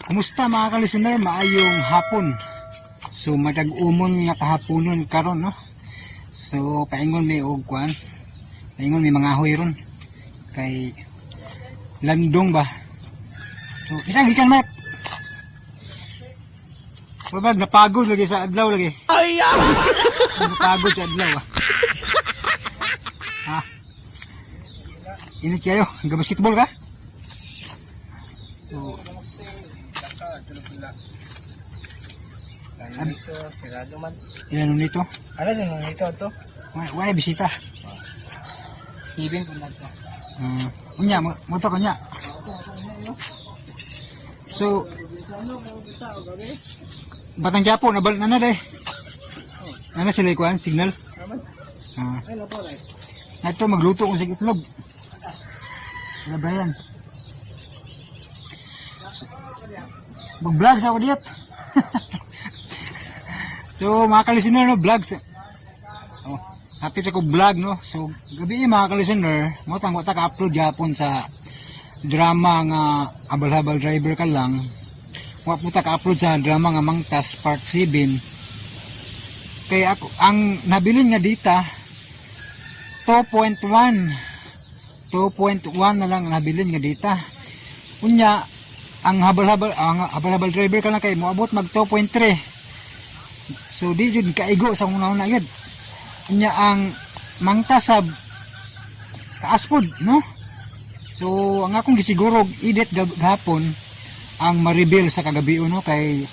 Kumusta, mga ka-listener? Maayong hapon. So madag-umon nga kahaponon karon, no. So paingon may og kuan. Paingon may mga ahoy ron kay landong ba. So isa gikan, Mark. Babag napagod lagi sa adlaw lagi. Ay, ah! Napagod sa adlaw ah. Ha? Init kayo. Nag-basketball ka? So, Dito, sirado man. Ilan nito? Ano sa nung ito to? Wala bisita. Ibin po na to. Unya, mo to kunya. So, Batang Quiapo, nabal na na day. Ano sila ikuan? Signal? Ah. Ay, napo rin. Na ito, magluto ko sa itlog. Wala, Brian. Mag-vlog sa ako diyot. So, mga ka-listener, no, vlog sa... Oh, happy sa ko vlog, no? So, gabi eh, mga ka-listener, mo tang wata ka-upload gapon sa drama nga Habal-Habal Driver Ka Lang. Wa po ta ka-upload sa drama nga Mangtas Part 7. Kaya ako, ang nabilin nga dita, 2.1, 2.1 na lang ang nabilin nga data. Unya, ang Habal-Habal Driver Ka Lang kay moabot mag 2.3, so di jud kaigo sa una-una yun. Unya, ang Mangtas sab taas pod, no? So ang akong gisiguro edit gahapon ang ma-reveal sa kagabi, no, kay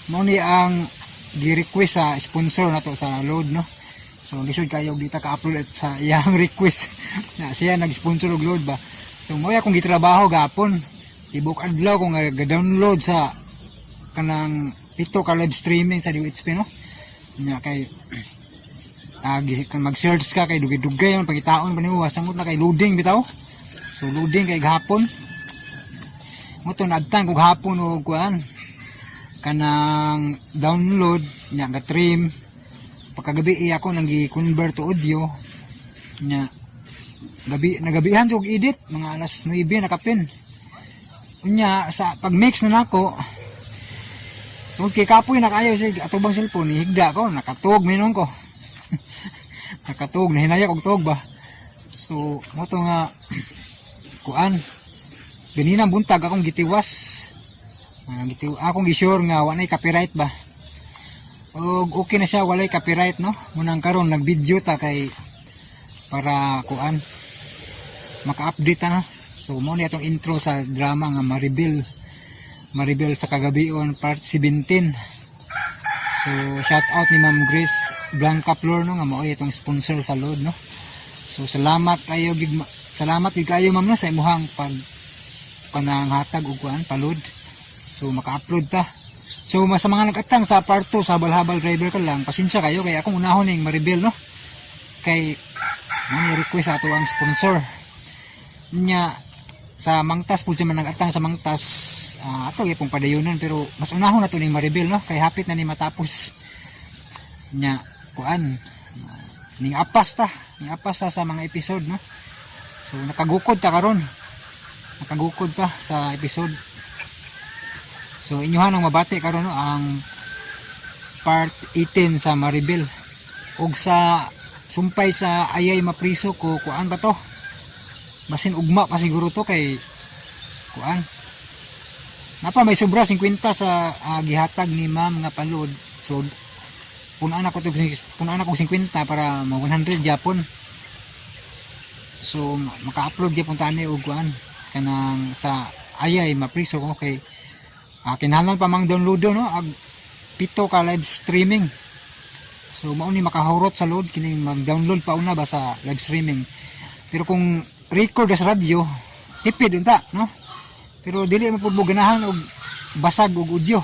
mao ni ang gi-request sa sponsor nato sa load, no? So lisod kayo og dita ka-upload at sa iyang request na siya nag-sponsor og load ba. So mo akong gitrabaho gapon. Tibok adlaw ko nga ga-download sa kanang pito ka live streaming sa DOHP, no. Nya kay mag-search ka kay dugay-dugay man pagitaon pa nimo, samot na kay loading bitaw. So loading kay gahapon. Mo to naadtan ko gahapon og kuan kanang download nya ga trim. Pagkagabi iya ako nang gi-convert to audio nya gabi nagabihan jud og edit, mga alas 9 nakapin. Unya sa pag-mix na nako, tungod kay kapoy na kayo sa atubang cellphone, higda ko, nakatuog minon ko, nakatuog, nahinaya og tuog ba. So mo to nga kuan ganinang buntag akong gitiwas. Akong gi-sure nga wa nay copyright ba, og okay na siya, walay copyright, no? Munang karon nag-video ta kay para kuan maka-update ta, no? So mo ni atong intro sa drama nga Maribel, Maribel sa kagabion part 17. So shout out ni Ma'am Grace Blanca Flor, no, nga mao itong sponsor sa load, no? So salamat kayo gig, salamat gid kayo, ma'am, no, sa imuhang pag kanang hatag og kuan pa-load, so maka-upload ta. So sa mga nag-atang sa part 2 sa Habal-Habal Driver Ka Lang, pasensya kayo kay akong unahon ning ma-reveal, no? Kay mo ni request ato ang sponsor. Nya sa Mangtas pud, sa mga nag-atang sa Mangtas, ato gyapong padayonon, pero mas unahon na to ning ma-reveal, no? Kay hapit na ni matapos. Nya kuan ning apas ta, ning apas ta sa mga episode, no? So nakagukod ta karon. Nakagukod ta sa episode. So inyuhan ang mabati karon, no, ang part 18 sa Maribel. Ug sa sumpay sa Ayay Mapriso Ko, kuan ba to? Basin ugma pa siguro to kay kuan. Napa may sobra 50 sa gihatag ni ma'am nga pa-load. So punuan ako to, punuan ako 50 para ma 100 gyapon. So maka-upload gyapon tani og kuan kanang sa Ayay Mapriso Ko kay kinahanglan pa mang download, no, ag pito ka live streaming. So mao ni makahurot sa load kining mag-download pa una ba sa live streaming. Pero kung record sa radyo, tipid unta, no? Pero dili man pud mo ganahan og basag og audio.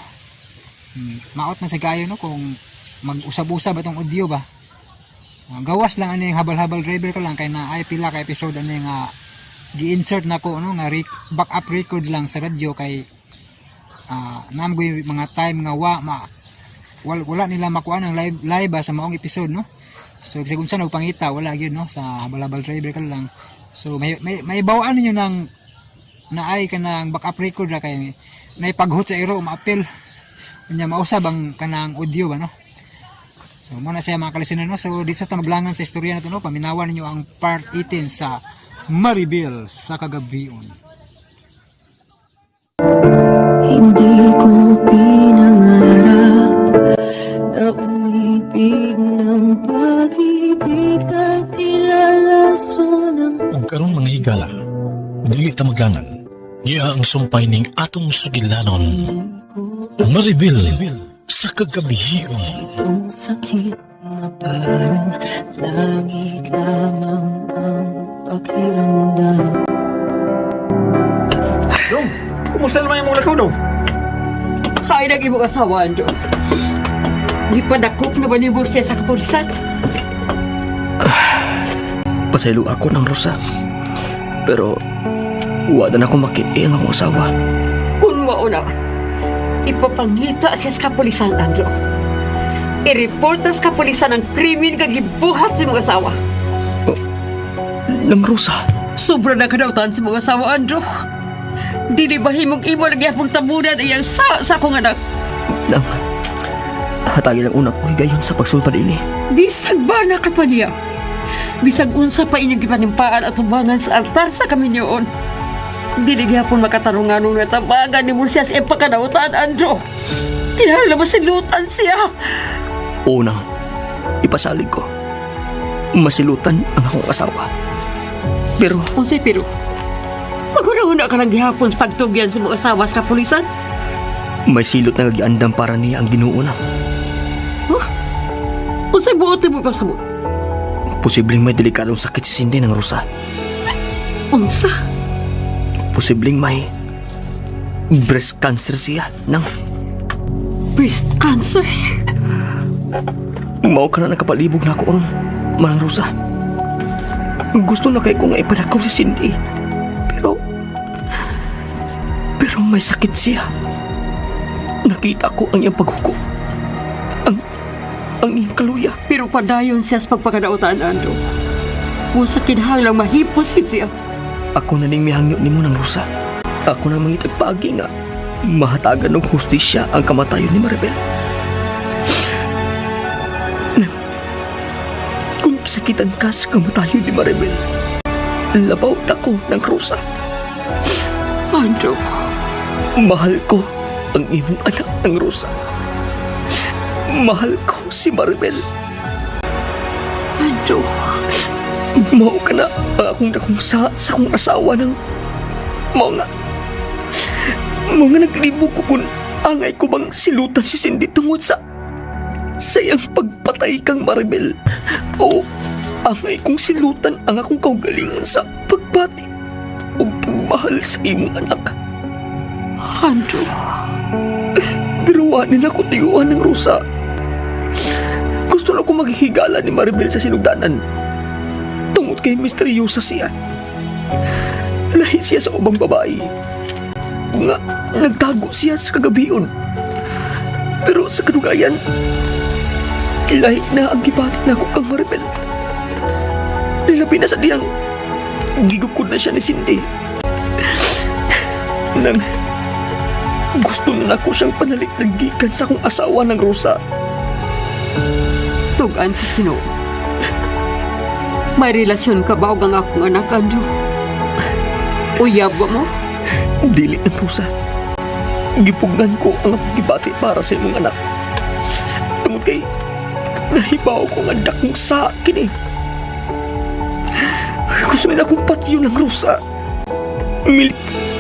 Maot man sa kayo, no, kung mag-usab-usab atong audio ba. Gawas lang ani Habal-Habal Driver Ka Lang kay na ay pila ka episode ani nga gi-insert nako, no, nga backup record lang sa radyo kay naam mga time nga wa ma wala nila makuha ng live live ba sa maong episode, no? So bisag unsa og pangita, wala gyud, no, sa Habal-Habal Driver Ka Lang. So may bawaan ninyo ng Naay kanang backup record ra kay naipaghot sa iro maapil. Unya mausab ang kanang audio ba, no. So muna siya, mga kalistener, no. So di sa ta maglangan sa istorya na to, no. Paminawan ninyo ang part 18 sa Maribel sa Kagabion. Hindi ko pinangarap na umibig ng pag-ibig at ilalaso ng Ug karon, mga higala, dili ta maglangan. Niya ang sumpay ning atong sugilanon. Maribel sa Kagabion. Itong sakit na parang langit lamang ang pakiramdam. Dong, kumusta naman yung mga lakaw, dong? Kaya nag imong asawa, Andrew. Di pa dakop na ba ni siya sa kapulisan? Pasaylo ako ng Rosa. Pero wala na akong makiin ang akong asawa. Kung mauna, ipapangita siya sa kapulisan, Andrew. I-report na sa kapulisan ang krimen nga gibuhat sa imong asawa. Nang Rosa, Sobra na kadautan sa mga asawa, Andrew. Dili ba himong imo lagi apong tabunan iyang sa akong anak? Nang hatagi lang una ko higayon sa pagsulpad ini. Bisag ba na ka pa niya? Bisag unsa pa inyong gipanimpaan at tubangan sa altar sa kaminyoon. Dili gihapon makatarungan nung natabagan ni mo siya sa iyang pagkadautan, Andrew. Kinahanglan masilutan siya. Unang, ipasalig ko. Masilutan ang akong asawa. Pero Unsay pero? Maghuna-huna ka lang gihapon sa pagtugyan sa mga asawa sa kapulisan? May silot na gagiandam para niya ang Ginoo na. Huh? Unsay buot mo pasabot? Posibleng may delikadong sakit si Cindy ng Rosa. Unsa? Posibleng may breast cancer siya. Nang Breast cancer? Mao ka na nakapalibog na ako oron, Manang Rosa. Gusto na kay ko nga ipadakaw si Cindy. Pero may sakit siya. Nakita ko ang iyang paghuko. Ang iyang kaluya. Pero padayon siya sa pagpakadautan, Andrew. Kung sa kinahanglang mahipos gid siya. Ako na ning mihangyo nimo ng Rosa. Ako na mangitagpagi nga mahatagan og hustisya ang kamatayon ni Maribel. Kung sakitan ka sa kamatayon ni Maribel, labaw na ko ng Rosa. Andrew. Mahal ko ang imong anak ng Rosa. Mahal ko si Maribel. Andrew. Mao ka na ang akong dakong sa akong asawa ng mao nga. Mao nga naglibog ko kung angay ko bang silutan si Cindy tungod sa iyang pagpatay kang Maribel. O angay kong silutan ang akong kaugalingon sa pagbati o pagmahal sa imong anak. Andrew. Pero wanin ako tiyuan ng Rosa. Gusto na ko maghigala ni Maribel sa sinugdanan. Tungod kay misteryosa siya. Lahi siya sa ubang babae. Nga, nagtago siya sa kagabion. Pero sa kadugayan, lahi na ang gibati na ako kang Maribel. Labi na sa diyang, gigukod na siya ni Cindy. Nang, gusto na nako siyang panalit gikan sa akong asawa ng Rosa. Tugan sa Ginoo. May relasyon ka ba og ang akong anak, Andrew? Uyab ba mo? Dili ng Rosa. Gipugnan ko ang akong gibati para sa imong anak. Tungod kay nahibaw ko nga dakong sa akin eh. Gusto nila akong patiyo ng Rosa.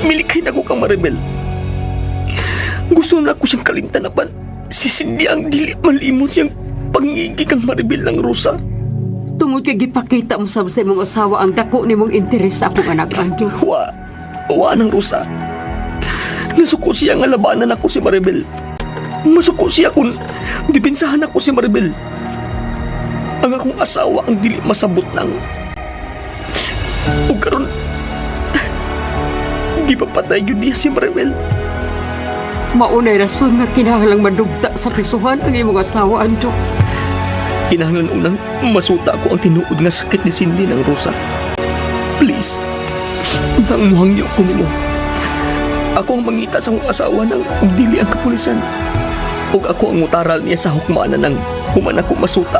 Milikay na ko kang Maribel. Gusto na ako siyang kalintanapan. Si Cindy ang dili malimot siyang pangigi kang Maribel ng Rosa. Tungod kay gipakita mo sa imong asawa ang dako nimong interes sa akong anak, Andrew. Wa, wa ng Rosa. Nasuko siya nga labanan ako si Maribel. Masuko siya kung dipinsahan ako si Maribel. Ang akong asawa ang dili masabot nang. O karon, di pa patay yun niya si Maribel. Maunay rason nga kinahanglang madugta sa prisuhan ang imong asawa, Andrew. Kinahanglan unang masuta ko ang tinuod nga sakit ni Cindy ng Rosa. Please, nang muhangyo ko nimo. Ako ang mangita sa akong asawa ng ug dili ang kapulisan. Ug ako ang mutaral niya sa hukmanan ng human ako masuta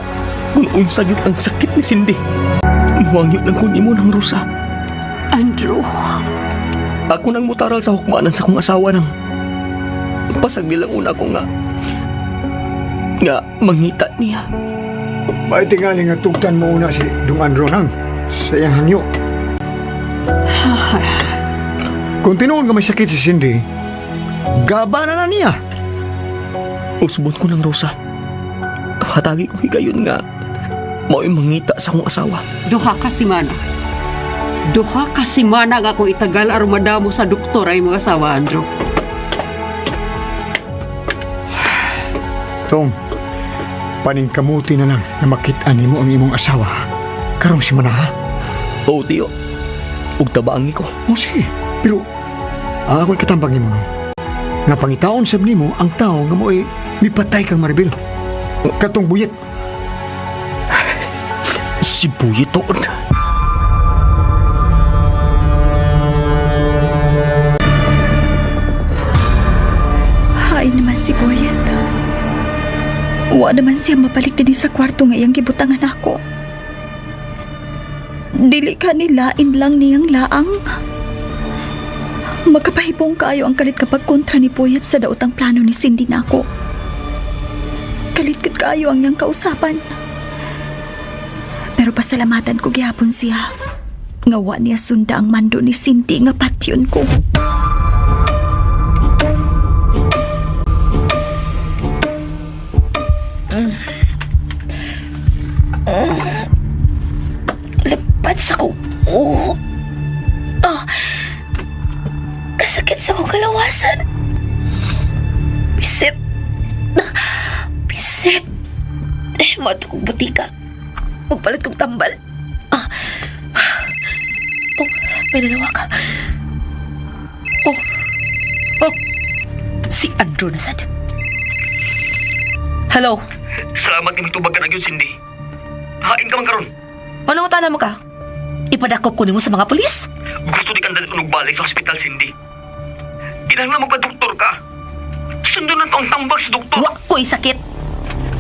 kung unsa gyud ang sakit ni Cindy. Muwangyo lang ko nimo ng Rosa. Andrew, Ako nang mutaral sa hukmanan sa akong asawa nang pasag lang una ko nga nga mangita niya. May tingali nga tugtan mo una si Dung Andro nang sa iyang hangyo. Kung tinuon nga may sakit si Cindy, gaba na na niya. Usbon ko ng Rosa. Hatagi ko higayon nga mao'y mangita sa akong asawa. duha ka simana. Duha ka simana nga akong itagal aron madamo sa doktor ay mga asawa, Andrew. Tong, paningkamuti na lang na makit-an nimo ang imong asawa. Karong si Manaha. Oo, tiyo. Ug tabangi ko. O sige, pero ang ako'y katambang nimo no. Nga pangitaon sab nimo ang tao nga mo'y mipatay kang Maribel. Katong buyit. Si Buyitoon. Hay naman si Boyet. Wa naman siya mabalik din sa kwarto nga iyang gibutangan ako. Dili ka nilain lang niyang laang. Magkapahibong kaayo ang kalit kapag kontra ni Boyet sa daotang plano ni Cindy nako. Kalit gud kaayo ang iyang kausapan. Pero pasalamatan ko gihapon siya. Nga wa niya sunda ang mando ni Cindy nga patyon ko. Lapad sa kong uho. Ah, kasakit sa kong kalawasan. Bisit. Ah, bisit. Eh, mato kong butika. Magpalit kong tambal. Ah. Oh, may nalawa ka. Oh. Oh. Si Andrew na sad. Hello. Salamat nga magtubag ka na gyud, Cindy. Hain ka man karon. Anong utana mo ka? Ipadakop ko nimo sa mga pulis? Gusto di kang dali balik sa ospital, Cindy. Kinahanglan magpa-doktor ka. Sundon na to ang tambag sa doktor. Wa ko'y sakit.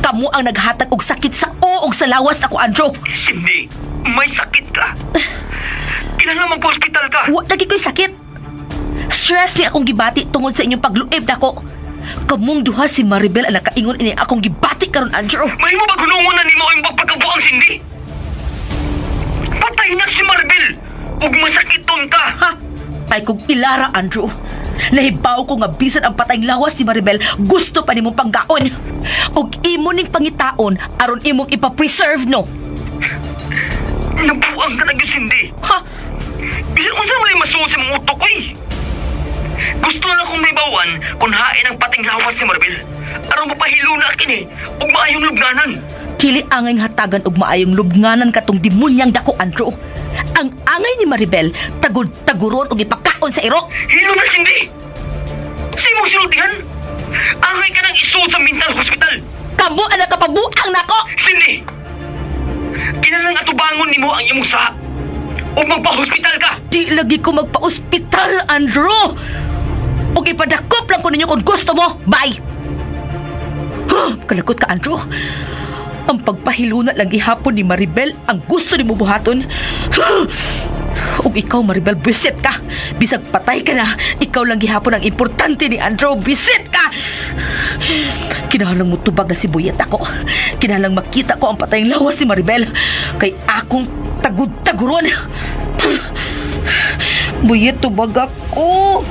Kamu ang naghatag og sakit sa o og sa lawas ako, Andrew. Cindy, may sakit ka. Kinahanglan magpa-ospital ka. Wa lagi ko'y sakit. Stress ni akong gibati tungod sa inyong pagluib nako. Kamong duha si Maribel ang nakaingon ini akong gibati karon, Andrew. Mahimo ba gunungon na nimo ang pagpagkabuang, Cindy? Patay na si Maribel. Ug masakiton ka. Ha? Ay kung ilara, Andrew. Nahibaw ko nga bisan ang patayng lawas ni Maribel, gusto pa nimo panggaon. Og imo ning pangitaon aron imong ipa-preserve no. Nabuang ka na gyud, Cindy. Ha? Bisan unsa man lay masuod sa imong utok oy. Gusto na akong may bawan kung hain ang pating lawas ni Maribel. Aron mapahilo na kini ug maayong lubnganan. Kili angay hatagan og maayong lubnganan katong demunyang dako, Andrew. Ang angay ni Maribel tagud-taguron og ipakaon sa iro. Hilo na, Cindy! Sa imong sinultihan? Angay ka nang isuod sa mental hospital! Kamo ang nakapabuang nako. Cindy! Kinahanglan atubangon nimo ang imong saha. Ug magpa-hospital ka! Di lagi ko magpa-ospital, Andrew. Og ipadakop lang ko ninyo kung gusto mo. Bye. Huh, kalagot ka, Andrew. Ang pagpahiluna lang gihapon ni Maribel ang gusto nimo buhaton. Huh! Ug ikaw, Maribel, bisit ka. Bisag patay ka na, ikaw lang gihapon ang importante ni Andrew. Bisit ka! Kinahanglang mutubag na si Buyet ako. Kinahanglang makita ko ang patayng lawas ni Maribel. Kay akong tagud-taguron. Buyet, tubag ako.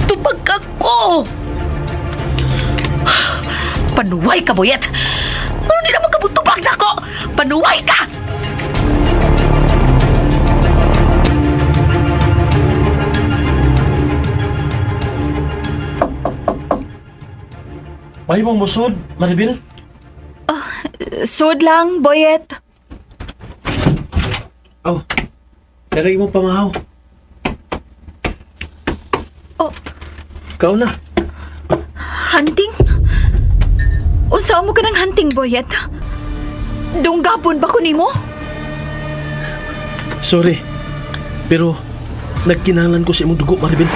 Tubag ako. Panuway ka, Buyet. Ano di naman kabutubag na ako? Panuway ka! Mahimong musod, Maribel. Sud lang, Boyet. Oh, dara imong pamahaw. Oh. Kau na. Hunting? Unsa mo ka ng hunting, Boyet? Dunggabon ba ko nimo? Sorry. Pero nagkinahanglan ko sa imong dugo, Maribel.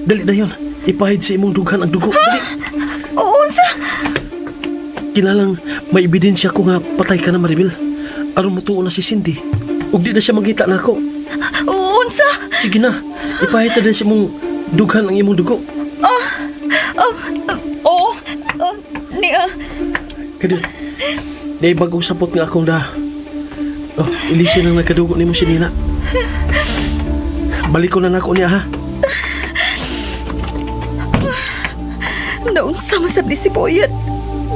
Dali dayon. Ipahid sa imong dughan ang dugo. Dali. Unsa? Kilalang may ebidensya ko nga patay ka na, Maribel. Aron mutuo na si Cindy. Ug di na siya mangita nako. Unsa? Sige na. Ipahid na din sa imong dughan ang imong dugo. Oo. Niya. Kadiyot. Di bagong sapot nga akong da. Oh, ilisin lang nagkadugo nimo si Nina. Balik ko na nako niya ha. Naunsa man sab ni si Boyet.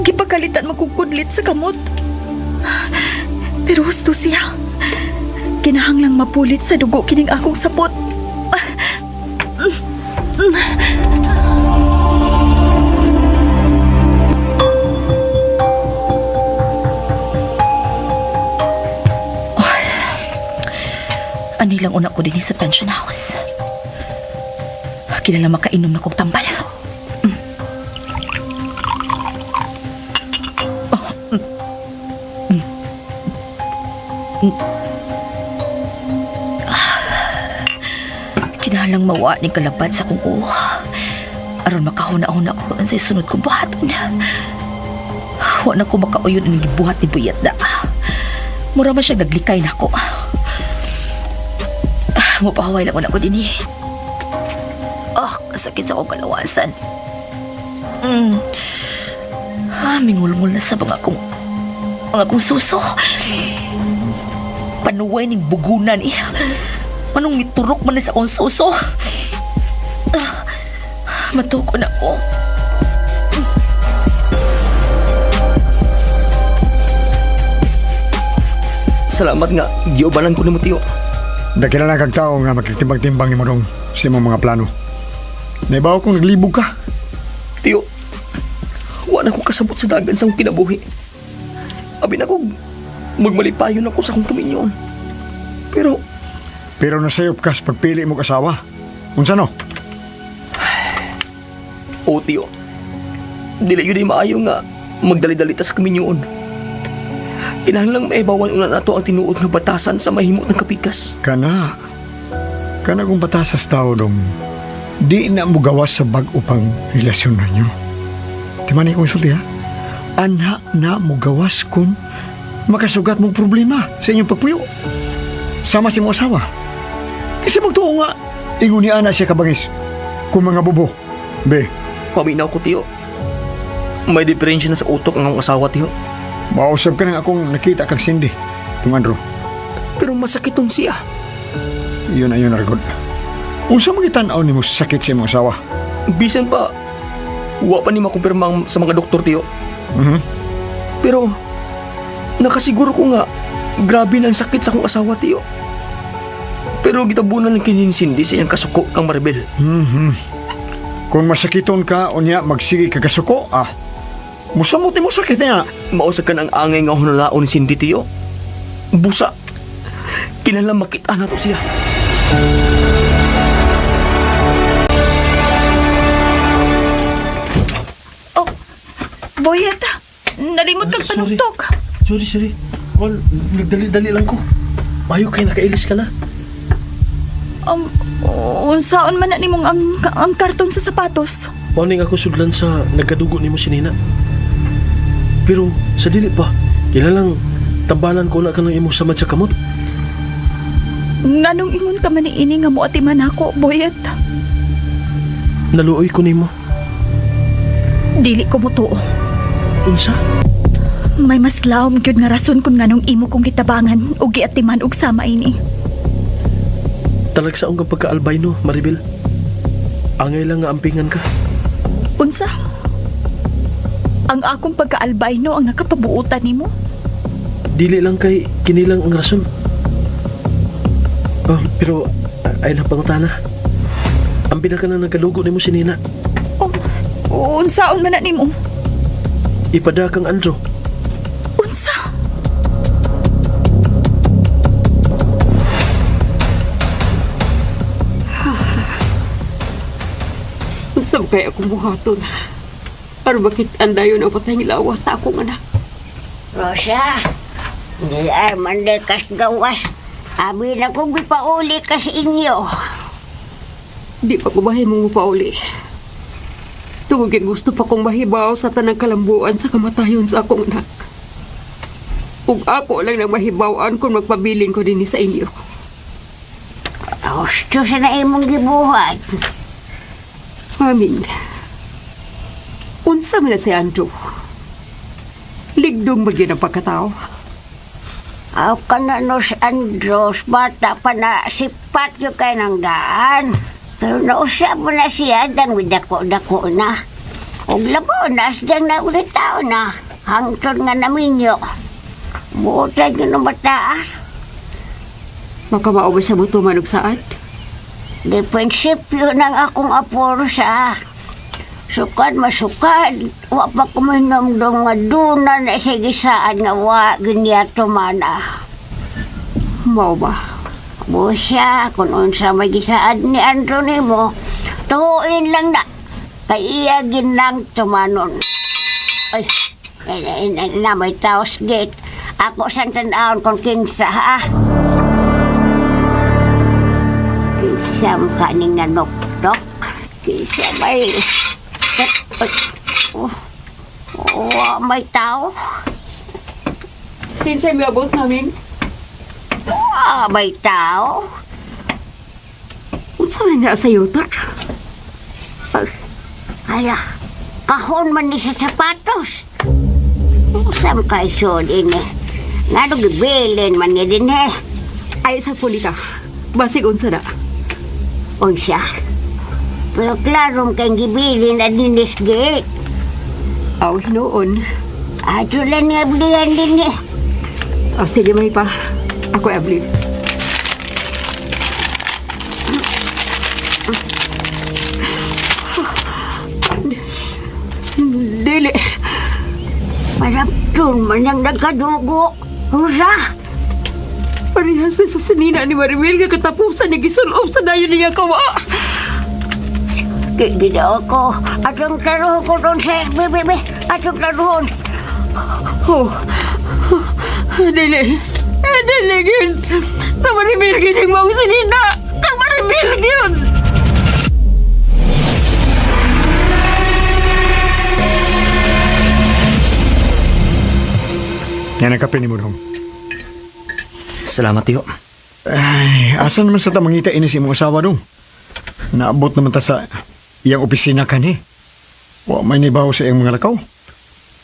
Gipakalitan magkukudlit sa kamot. Pero husto siya. Kinahanglang mapulit sa dugo kining akong sapot. Ani lang una ko din sa pension house. Kilala makainom na kong tambal. Mm. Oh, mm. Mm. Mm. Ah. Kinahalang mawa ni kalabad sa kong uha. Aron makahuna-huna ko sa sunod kong buhaton. Wa na ko makauyon ang gibuhat ni Buyat da. Mura man siya naglikay nako. Mapahaway lang ko din eh. Ah, kasakit sa akong kalawasan. Ah, mingulngul na sa mga akong suso. Panuway ning bugunan eh. Manong miturok man ni sa akong suso. Ah, matuko na ako. Salamat nga giubanan ko nimo tiyo. Dakila na kag tao nga magkitimbang-timbang nimo dong sa imong mga plano. Naibaw kong naglibog ka. Tiyo, wa na ko kasabot sa dagan sa akong kinabuhi. Abi na ko, magmalipayon ako sa akong kaminyon. Pero, Pero nasayop ka sa pagpili mo asawa. Unsa no? o tiyo, dili yun ay maayo nga magdali-dali ta sa kaminyon. Kinahanglang maibawan una nato ang tinuod nga batasan sa mahimot ng kapikas. Kana. Kana kung batasas tao dong, di na mo gawas sa bag-o pang relasyon ninyo. Di man ikong sulti ha? Anha na mo gawas kung makasugat mong problema sa inyong pagpuyo. Sama si mo asawa. Kasi magtuo nga, ingon ni ana siya kabangis. Kung mga bubo. Be, Paminaw ko, tiyo. May diferensya na sa utok ang akong asawa, tiyo. mausap ka nang akong nakita kag Cindy. Tung Andrew, Pero masakiton siya. yun ayun argod. Unsa man gitan-aw nimo sa sakit sa imong asawa? Bisan pa, wa pa ni makumpirma sa mga doktor, tiyo. Mhm. Pero, nakasiguro ko nga, grabe na ang sakit sa akong asawa, tiyo. Pero gitabunan lang kinin Cindy sa iyang kasuko kang Maribel. Mhm. Kung masakiton ka, unya magsige ka kasuko, ah. Musamot mo sakit niya. Mausag ka ng angay nga hunulaon ni Cindy, tiyo. Busa. Kinahanglan makita na to siya. Oh, Boyet, nalimot kag Sorry. panuktok. Sorry, sorry. Well, nagdali-dali lang ko. Mayo kay nakailis ka na. Unsaon man na nimong ang karton sa sapatos? Morning ako sudlan sa nagkadugo nimo si Nina. Pero sa dili pa, kilalang tambalan ko na kanang imong samad sa kamot. Nganong ingon ka man ni ini nga moatiman ako, Boyet? Naluoy ko nimo. Dili ko motuo. Unsa? May mas lawom gyud nga rason kung nganong imo kong gitabangan ug giatiman og sama ini. Talagsaon kang pagka-albino, Maribel. Angay lang nga ampingan ka. Unsa? Ang akong pagka-albino ang nakapabuotan nimo? Dili lang kay kinilang ang rason. Oh, pero ay na pangutana. Ang pinaka na nagkadugo nimo si Nina. Oh, unsaon man na nimo? Ipada kang Andrew. Unsa? Unsa ba kaya akong buhaton? Para bakit andayon ang patay lawas sa akong anak? Rosa, di ay manday kas gawas. Abi na kong gipauli kas inyo. Di pa ko mahimong mopauli. Tungod kay gusto pa kong mahibaw sa tanang kalambuan sa kamatayon sa akong anak. Ug ako lang nang mahibaw-an kung magpabilin ko dinhi sa inyo. Husto sa na imong gibuhat. Amin. Unsa man na si Andrew? Ligdong ba gyud ang pagkatao? Aw ka na no si Andros, bata pa na sipat yung kay ng daan. Pero nausap mo na siya, dang dako-dako na. Og labo na, siyang na ulit tao na. Hangtod nga naminyo. Buotay yun ang bata. Ah. Makamao ba siya mo tuman og saad? Di prinsipyo ng akong aporo sa. Sukad masukad, wa pa kuminom dong nga duna na sa gisaan nga wa ginya tumana. Mao ba? Busya, kung unsa may gisaad ni Andro nimo, tuuin lang na. Kay iya ginang tumanon. Ay, ay, ay, na may taos gate. Ako sang tan-awon kung kinsa, ha? Kinsa mo kaning nanokdok? Kinsa may... Ay, oh, oh, may tao? Kinsay miabot namin? Ah, may tao? Unsa man na sa yuta? Ala, kahon man ni sa sapatos. Usam kay sod ini. Ngano gibilin man ni din eh. Ay sa pulita. Basig unsa na. Unsa? Pero klaro kay gibilin na dinis gate. Aw hinuon. Ato lang nga ablihan din eh. Aw sige may pa. Ako abli. Dili. Marapton man ang nagkadugo. Hurra! Parehas na sa sinina ni Maribel nga katapusan ni gisulob sa dayon niya kawa. Gina ako. Atong taruhon ko doon sa bebe. Atong taruhon. Oh. Dili. Dili gyud. Ka Maribel gyud ang maong sinina. Ka Maribel gyud. Yan ang kape ni mo dong. Salamat, tiyo. Ay, asa naman sa tamangita ini si imong asawa dong? Naabot naman ta sa iyang opisina kani. Wa may nibaw sa iyang mga lakaw.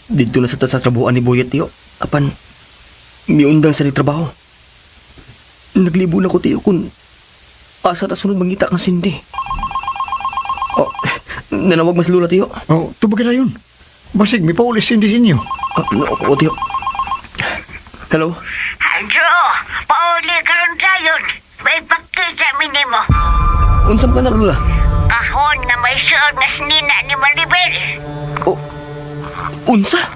Dito na sa ta sa trabuhan ni Boyet, tiyo. Apan, miundang sa ni trabaho. Naglibo na ko, tiyo, kung asa ta sunod mangita kang sindi. Oh, nanawag mas lula, tiyo. Oh, tubag na yun. Basig, may paulis hindi sa inyo. Ah, no, oo, tiyo. Hello? Andro, pauli karon dayon. May pagkita minimo. Unsam ka na, lula? Kahon nga may suod nga sinina ni Maribel. Oh, unsa?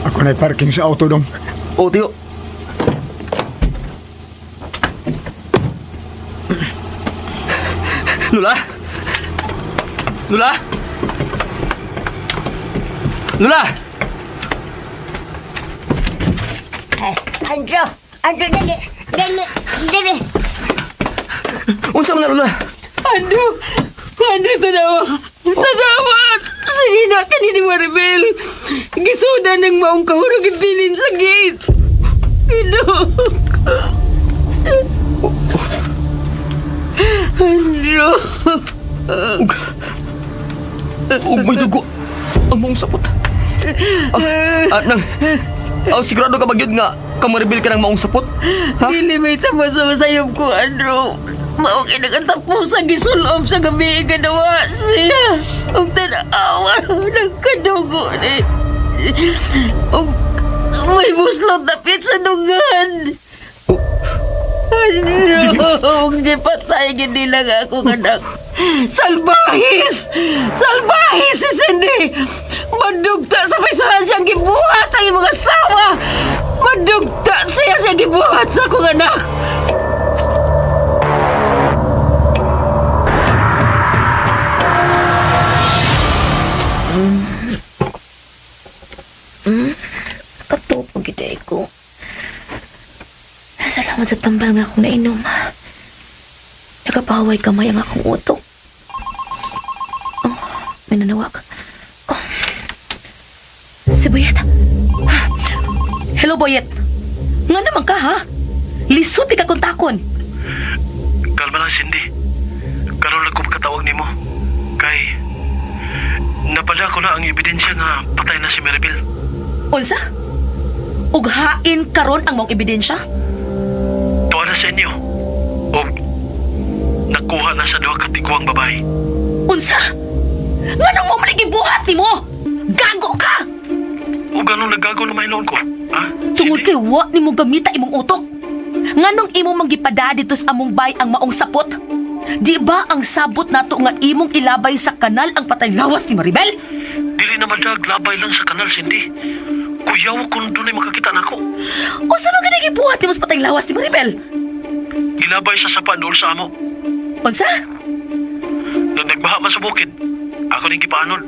Ako na parking sa auto dong. Oh, tiyo. Lula? Lula? Lula! Ay, Andro, Andro, dali, dali, dali. Unsa man na, Lula? Andrew! Andrew, tanawa! Tanawa! Sinina ka ni Maribel! Gisuda ng maong kahurog ibilin sa gate! Pinok! Andrew! Ug may dugo. Ang mong sapot. Ah, ah, nang, ah, sigurado ka ba gyud nga kamaribil ka ng maong sapot? Ha? Dili may tapos sa masayop ko, Andrew. Maong kinakatapusan gisulob sa gabi ganawa siya. Ug tanawa, nagkadugo ni. Ug may buslot dapit sa dungan. Andrew, ug gipatay gid nila nga akong anak. Salbahis! Salbahis si Cindy! Madugta sa pisuhan siyang gibuhat ang imong asawa! Madugta siya siyang gibuhat sa akong anak! Human sa tambal nga akong nainom. Nakapahaway kamay ang akong utok. Oh, may nanawag. Oh. Si Boyet. Hello, Boyet. Nga naman ka, ha? Lisod di ka kontakon. Kalma lang, Cindy. Karon lang ko makatawag nimo. Kay napala ko na ang ebidensya nga patay na si Maribel. Unsa? Ughain karon ang mong ebidensya? Tuwa na sa inyo. O nakuha na sa duha ka tiguang babae. Unsa? Nganong mo man gibuhat nimo? Gago ka! O ganun naggago na may ko. Ha? Tungod kay wa nimo gamita imong utok. Nganong imo manggipada dito sa among bay ang maong sapot? Di ba ang sabot nato nga imong ilabay sa kanal ang patay lawas ni Maribel? Dili na madag labay lang sa kanal, Cindy. Kuyaw kung dunay makakita nako. Unsa man gani gibuhat nimo sa patay lawas ni Maribel? Ilabay sa sapa dool sa amo. Unsa? Nang nagbaha man sa bukid. Ako ning gipaanod.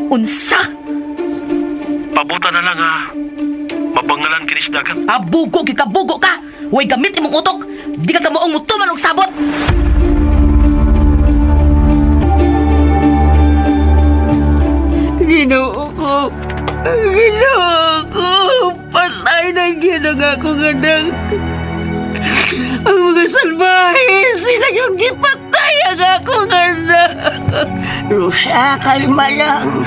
Unsa? Pabuta na lang ha. Mabangalan kini sa dagat. Abugo gikabugo ka. Way gamit imong utok. Di ka kamoong mutuman og sabot. Ginoo ko. Ginoo ko. Patay na gyud ang akong anak. Ang mga salbahe, sila yung gipatay ang akong anak. Rosa, kalma lang.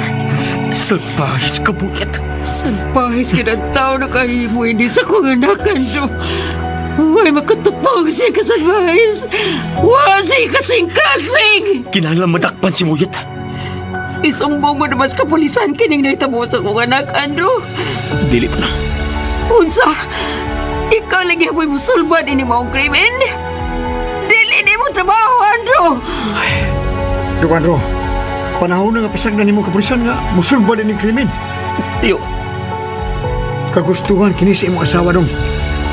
Salbahis ka, Buyet. Salbahis ka ng tao na kahimo, hindi sa akong anak, Andrew. Huwag makatupong siya kasalbahis. Huwag siya kasing-kasing. Kinahanglan madakpan si Muyet. Isumbong mo naman sa kapulisan kining nahitabo sa akong anak, Andrew. Dili pa na. Unsa? Ikaw lagi hapoy musulban ini maong krimen? Dili ni mo trabaho, Andrew! Dong Andro, panahon na nga pasagdan nimo kapulisan nga musulba din ning krimen. Tiyo, Kagustuhan kini sa imong asawa dong.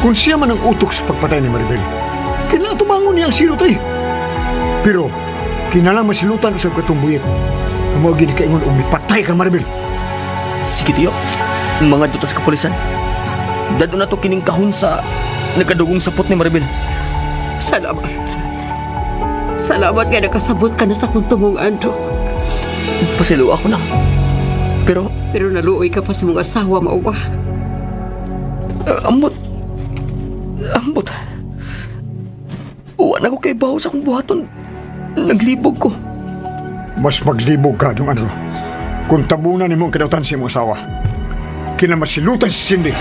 Kung siya man ang utok sa pagpatay ni Maribel, kinahanglan tumangon niya ang silot ay. Pero kinahanglan masilutan usab katong buyit. Ang mao gini kaingon og mipatay ka Maribel. Sige, tiyo. Mga dutas kapulisan. Dado na to kining kahon sa nagkadugong sapot ni Maribel. Salamat. Salamat nga nakasabot ka na sa akong tumong, Andrew. Pasilo ako na. Pero, Pero naluoy ka pa sa mga asawa, mauwa. ambot. Ambot. Uwa na ko kay baho sa akong buhaton. Naglibog ko. Mas maglibog ka, Dong Andro. Kung tabunan nimo ang kadautan sa imong asawa, kinahanglan masilutan si Cindy.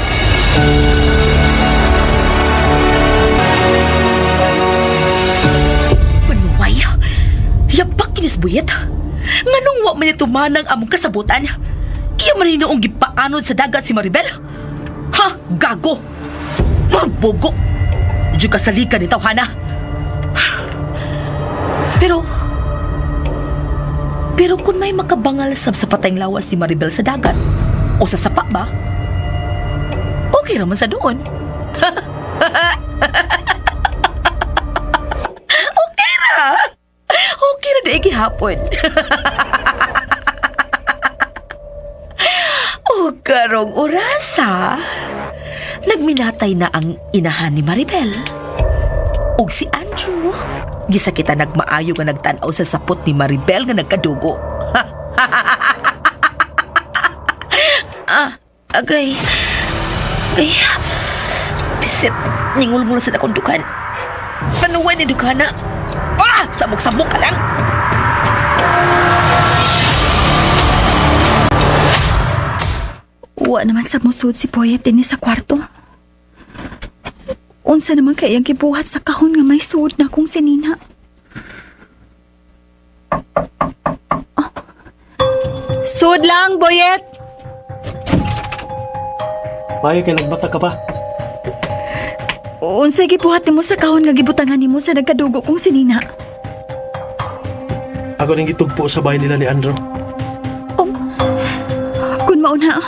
Panuway. Yabak kinis Buyet. Nganong wa man niya tumanang among kasabutan? Iya man noong gipaanod sa dagat si Maribel? Ha? Gago! Magbugo! Diyo kasalikan ni Tawhana. Pero, pero kung may makabangal sab sa patayng lawas ni Maribel sa dagat, o sa sapa ba? Okay raman sa doon. Okay ra! Okay ra di gihapon. O karong orasa, nagminatay na ang inahan ni Maribel. Og si Andrew, gisa kita nagmaayo nga nagtan-aw sa sapot ni Maribel nga nagkadugo. Ah, agay. Agay. Bisit, ningulmula sa akong dukan. Panuwan ni Dukana. Ah! Samok-samok ka lang! Wa naman sa musud si Boyet dinhi sa kwarto. Unsa naman kay iyang gibuhat sa kahon nga may suod na akong sinina. Oh. Sud lang, Boyet! Payo kay nagbata ka pa. Unsay gibuhat nimo sa kahon nga gibutangan nimo sa nagkadugo kong sinina? Ako ning gitugpo sa bahay nila ni Andrew. Oh, kun mauna,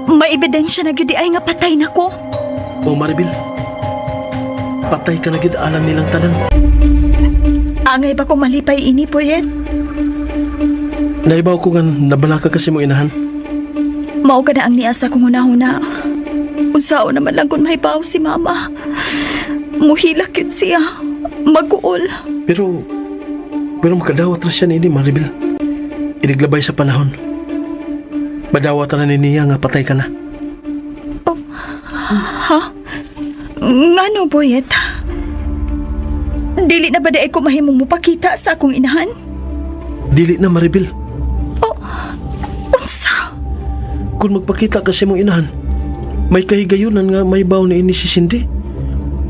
may ebidensya na gyud di ay nga patay na ko. O Maribel, patay ka na gid alang nilang tanan. Angay ba ko malipay ini, Boyet? Naibaw ko nga nabalaka kasi mo inahan. Mao ka na ang niasa kong hunahuna. Unsao naman lang kung mahibaw si mama. Muhilak yun siya. Maguol. Pero makadawat na siya niini, Maribel. Iniglabay sa panahon. Madawat na ni niya nga patay ka na. Ha? Ngano, Boyet? Dili na ba daay ko mahimong mupakita sa akong inahan? Dili na, Maribel. Oh, unsa? Kung magpakita ka sa imong inahan, may kahigayunan nga may baw ni ini si Cindy.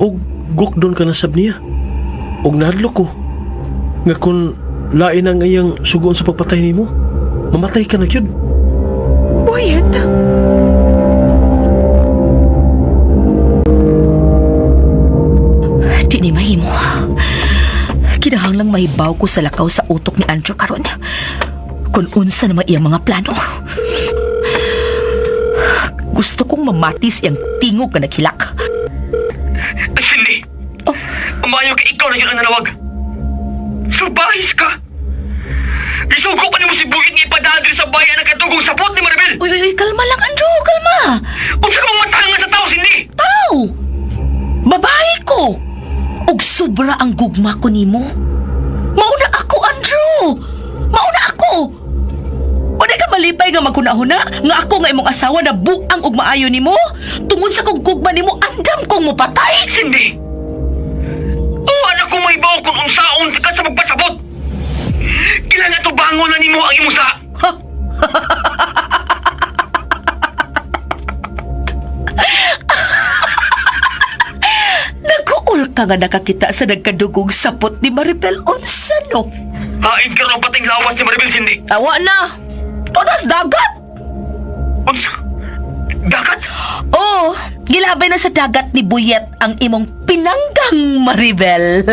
Og gukdon ka na sab niya. Og nahadlok ko nga kung lain ang iyang sugoon sa pagpatay nimo, mamatay ka na gyud. Boyet? Di ni mahimo. Kinahanglang mahibaw ko sa lakaw sa utok ni Andrew karon. Kung unsa naman iyang mga plano. Gusto kong mamatis iyang tingog nga naghilak. Cindy! Oh. Umayo ka ikaw na yun ang nanawag. Sulbahis ka! Isugo pa nimo si Bugit nga ipadaan diri sa bayan ang katugong sapot ni Maribel! Uy, uy, uy, kalma lang, Andrew, kalma. Unsa ka mong matanga sa tao, Cindy? Tao! Babae ko! Ug sobra ang gugma ko nimo. Mauna ako, Andrew! Mauna ako! O di ka malipay nga maghuna-huna nga ako nga imong asawa na buang og maayo nimo? Tungod sa kong gugma nimo, andam kong mupatay! Cindy! Oo, anak ko may baw kung unsaon ka sa magpasabot! Kailangan tubangon na nimo ang imong sa... Nag-uol ka nga nakakita sa nagkadugong sapot ni Maribel unsa no? Hain ka rin pating lawas ni Maribel, Cindy! Awa na! Tunas dagat! Unsa? Dagat? Oo, gilabay na sa dagat ni Buyet ang imong pinanggang Maribel.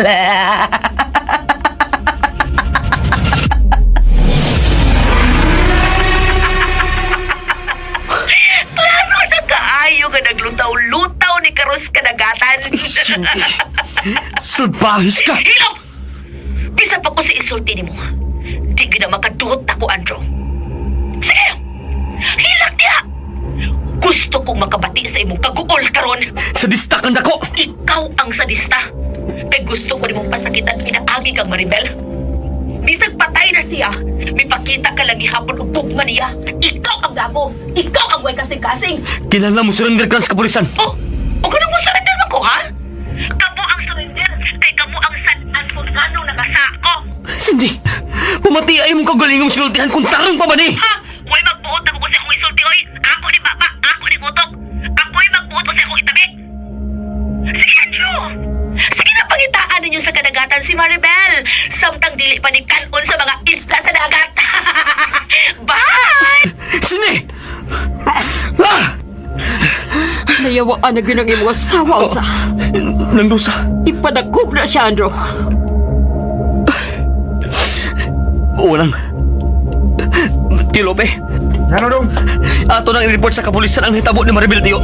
Klaro na kaayo nga naglutaw-lutaw ni Karos kadagatan. Cindy! Sulbahis ka! Hilom! Bisa pa ko si isulti nimo. Di gid na makaduot ako, Andrew. Sige! Hilak niya! Gusto kong makabati sa imong kaguol karon. Sadista kang dako! Ikaw ang sadista. Kay gusto ko nimong pasakitan pinaagi kang Maribel. Bisag patay na siya, may pakita ka lang gihapon og bugma niya. Ikaw ang gago. Ikaw ang way kasing-kasing. Kinahanglan mo surrender ka sa kapulisan. Oh, o ganun mo surrender man ko, ha? Kamo ang surrender, kay kamo ang sad-an kung nganong nakasako. Cindy! Pumati ay mong kagalingong sinultihan kung tarong pa ba ni! Ha? Way magbuot ako sa akong isulti, oy. Ako ni Papa, ako ni Utok. Ako'y magbuot sa akong itabi. Sige, Andrew! Sige na, pangitaan ninyo sa kadagatan si Maribel. Samtang dili pa ni kanon sa mga isla sa dagat. Bye! Cindy! Ah! Nayawaan na gyud ang imong asawa unsa. Nang dusa. Ipadakop na siya, Andrew. Unang. Tio Lope, Ngano dong? ato nang i-report sa kapulisan ang hitabo ni Maribel, Tio.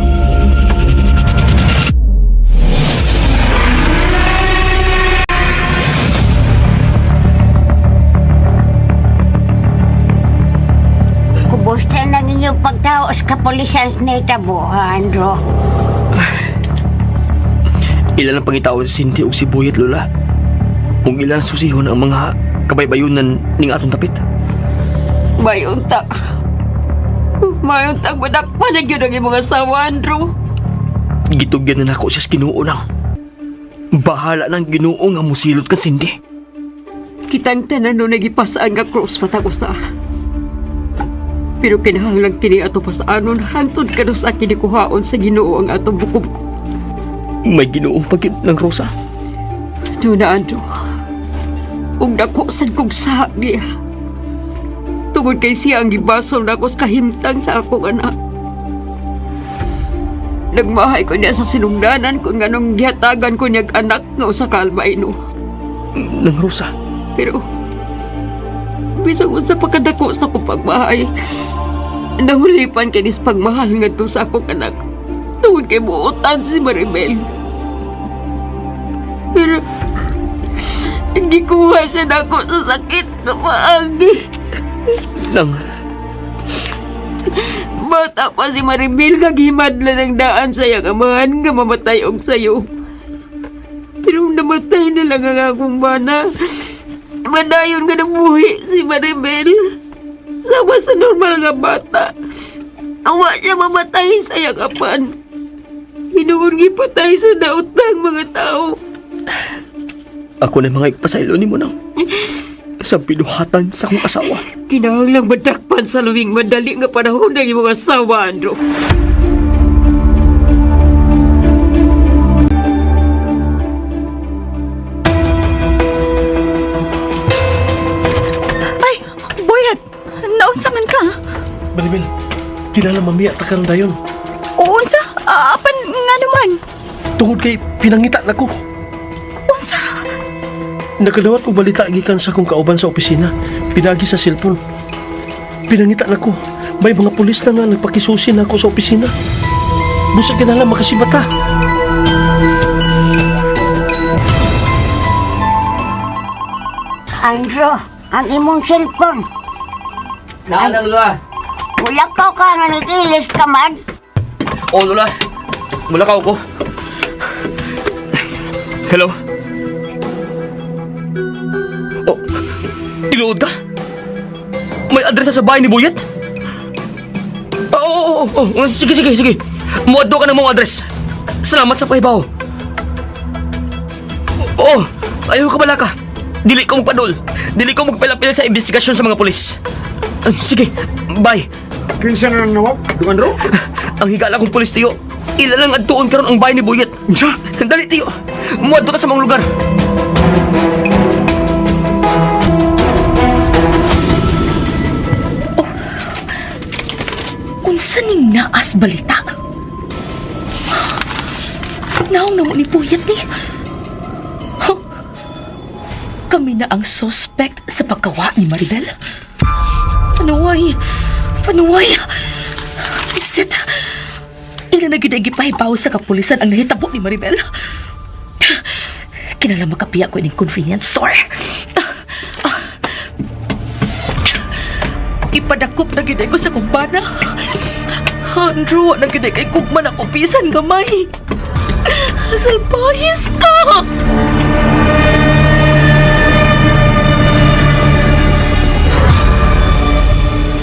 Kumusta nang inyong pagtao sa kapulisan sa nahitabo, Andrew? Ilan ang pangitao si Cindy ug si Buyet, Lola. Ug ilan susihon ang mga kabaybayunan ning atong tapit. Mayunta. Mayunta, madakpan na gyud ang imong asawa, Andrew. Gitugyan na nako siya sa Ginoo nang. Bahala ng Ginoo nga musilot kan Cindy. Kitang tanan no nagipasaan nga cross patagos na. Pero kinahanglan kini ato pasaanon hantod kanus sa kinikuhaon sa Ginoo ang atong buko-buko. May Ginoo pa gyud ng Rosa. Doon na, Andrew. Ug dako sad kog sahak niya. Tungod kay siya ang gibasol nako sa kahimtang sa akong anak. Nagmahay ko niya sa sinugdanan kung anong gihatagan ko niyag anak nga usa ka albino. Nang Rosa. Pero bisag unsa pa kadako sa akong pagmahay, nahulipan kini sa pagmahal ngadto sa akong anak. Tungod kay buotan si Maribel. Pero gikuha siya nako sa sakit na paagi. Nang Bata pa si Maribel kagimadla ng daan sa iyang amahan nga mamatay og sayo. Pero namatay na lang ang akong bana. Madayon nga nabuhi si Maribel. Sama sa normal nga bata. Awa siya mamatay sa yakapan. Hinuon gipatay sa daotang mga tao. Ako na mga ipasaylo ni mo nang sa binuhatan sa akong asawa. Kinahanglang madakpan sa luwing madali nga panahon ng imong asawa, Andrew. Ay, Boyet, naunsa man ka? Maribel, kilala mamiya takang dayon. Oo, unsa? Apan nga naman. Tungod kay pinangita na ko. Unsa? Nakadawat ko balita gikan sa akong kauban sa opisina. Pinagi sa cellphone. Pinangita na ko. May mga pulis na nga nagpakisusi na ako sa opisina. Busag ka na lang makasibata. Andrew, ang imong cellphone. Naalang, Lola. Mulakaw ka nga nag-ilis ka man. Oo, Lola. Mulakaw ko. Hello? Oh, tinuod ka? May address sa bahay ni Buyet? Oo, oo, oo, oo. Sige, sige, sige. Muadto ka ng mong address. Salamat sa pahibaw. Oo, ayaw ka bala ka. Dili ko magpadol. Dili ko magpilapil sa investigasyon sa mga pulis. Ay, sige, bye. Kinsa na nang nawag, Dong Andro? Ang higala kong pulis, tiyo. Ila lang adtuon karon ang bahay ni Buyet. Unsa? Dali, tiyo. Muadto ta sa mga lugar. Unsa ning naas balita? Naong na mo ni Puyat ni. Huh? Kami na ang suspect sa pagkawa ni Maribel. Panuway! Panuway! Isit! Ila na gyud ay gipahibaw sa kapulisan ang nahitabo ni Maribel. Kinala makapiya ko ining convenience store. Ipadakop na gyud ay ko sa kumpana. Andrew, wa na gyud ay kay kugman ako bisan gamay. Salpahis ka!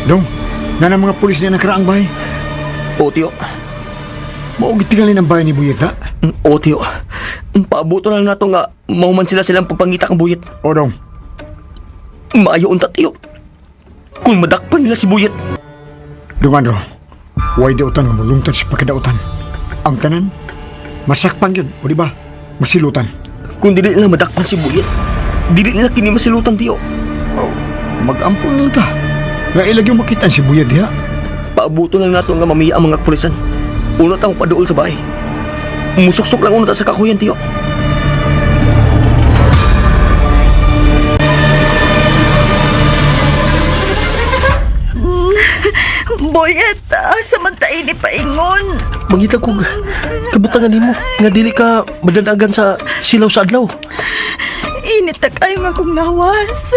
Dong, na mga pulis niya nakaraang bahay. Oo, tiyo. Mao gitingalin ang bahay ni Buyet, ha? Oo, tiyo. Paabuto na lang nato nga mahuman sila silang pagpangita kang Buyet. O, Dong, Maayo unta, tiyo. Kung madakpan nila si Buyet, Dong Andro, way dautan nga mulungtad sa pagkadautan. Ang tanan, masakpan yun, o di ba? Masilutan. kung dili nila madakpan si Buyet, dili nila kini masilutan, tiyo. Oh, mag-ampon lang ta. Nga ilag yung makita si Buyet diha. Paabuto na lang nato nga mamiya ang mga pulisan. Una ta paduol sa bahay. Musuksok lang una ta sa kakuyan, tiyo. Boyet, asa man ta ini paingon? Mangita ko kabutangan nimo nga dili ka madanagan sa silaw sa adlaw. Init ta kayo nga kong lawas.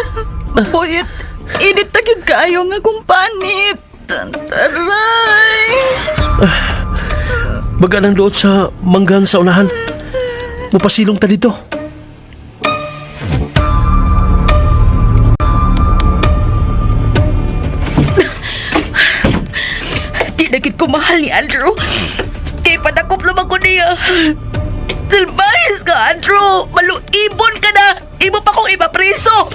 Boyet, init ta gyud kaayo nga kong panit. Taray! Baga nang doot sa manggan sa unahan. Mupasilong ta dito. Di na gid ko mahal ni Andrew. Kay padakop naman ko niya. Salbahis ka, Andrew! Maluibon ka na! Imo pa kong ipapriso!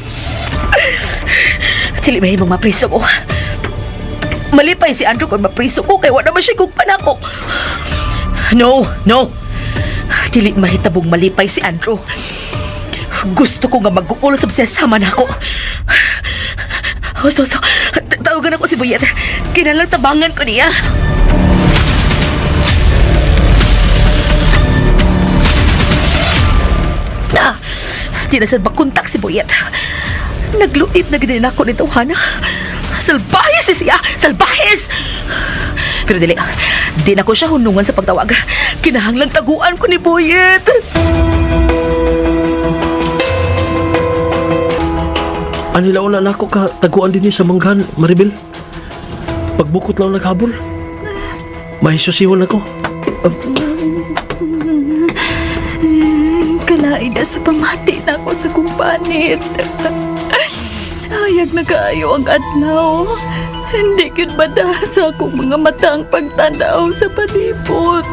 Dili mahimong mapriso ko. Malipay si Andrew kung mapriso ko kay wala naman siya kugpan ako. No, no! Dili mahitabong malipay si Andrew. Gusto ko nga mag-uul sa siya sama na ako. Oh, so, tawagan ako si Boyet. Kinalang tabangan ko niya. Ah, di na siya makontak si Boyet. Nagluib na gid ako nito, Hana. Salbahis ni siya! Salbahis! Pero dili, di na ko siya hunungan sa pagtawag. Kinahanglang taguan ko ni Boyet. Anila una nako ka taguan dinhi sa manggan, Maribel. Pagbukot lang naghabol. Mahisusihon ako. Kalain Naida sa pamati na ako sa kumpanit. Hayag na kaayo ang adlaw. Hindi kyud bada sa akong mga mata ang pagtanaw sa palibot.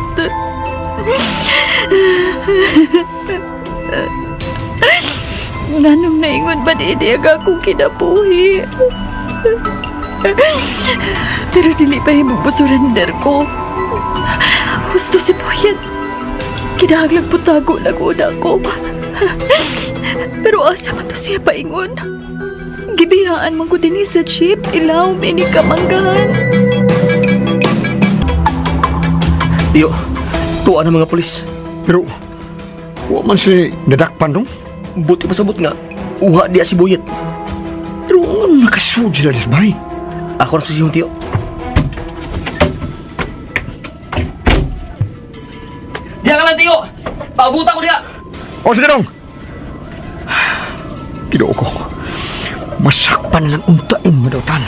Nganong naingon ba di ang akong kinabuhi? Pero dili pa himong surrender ko. Gusto si Boyet. Kinahanglang putago lang una ko. Pero asa man to siya paingon? Gibiyaan man ko dinhi sa jeep, ilaw, ini kamanggahan. Tiyo, tuwa ng mga pulis. Pero, wa man sila nadakpan dong. Buti pasabot nga, uha diya si Boyet. Pero ano nakasud sila disbay? Ako na sisihon, tiyo. Diya ka lang, tiyo! Paabutan ko diya! O sige dong! Ginoo ko, masakpan lang untain madautan.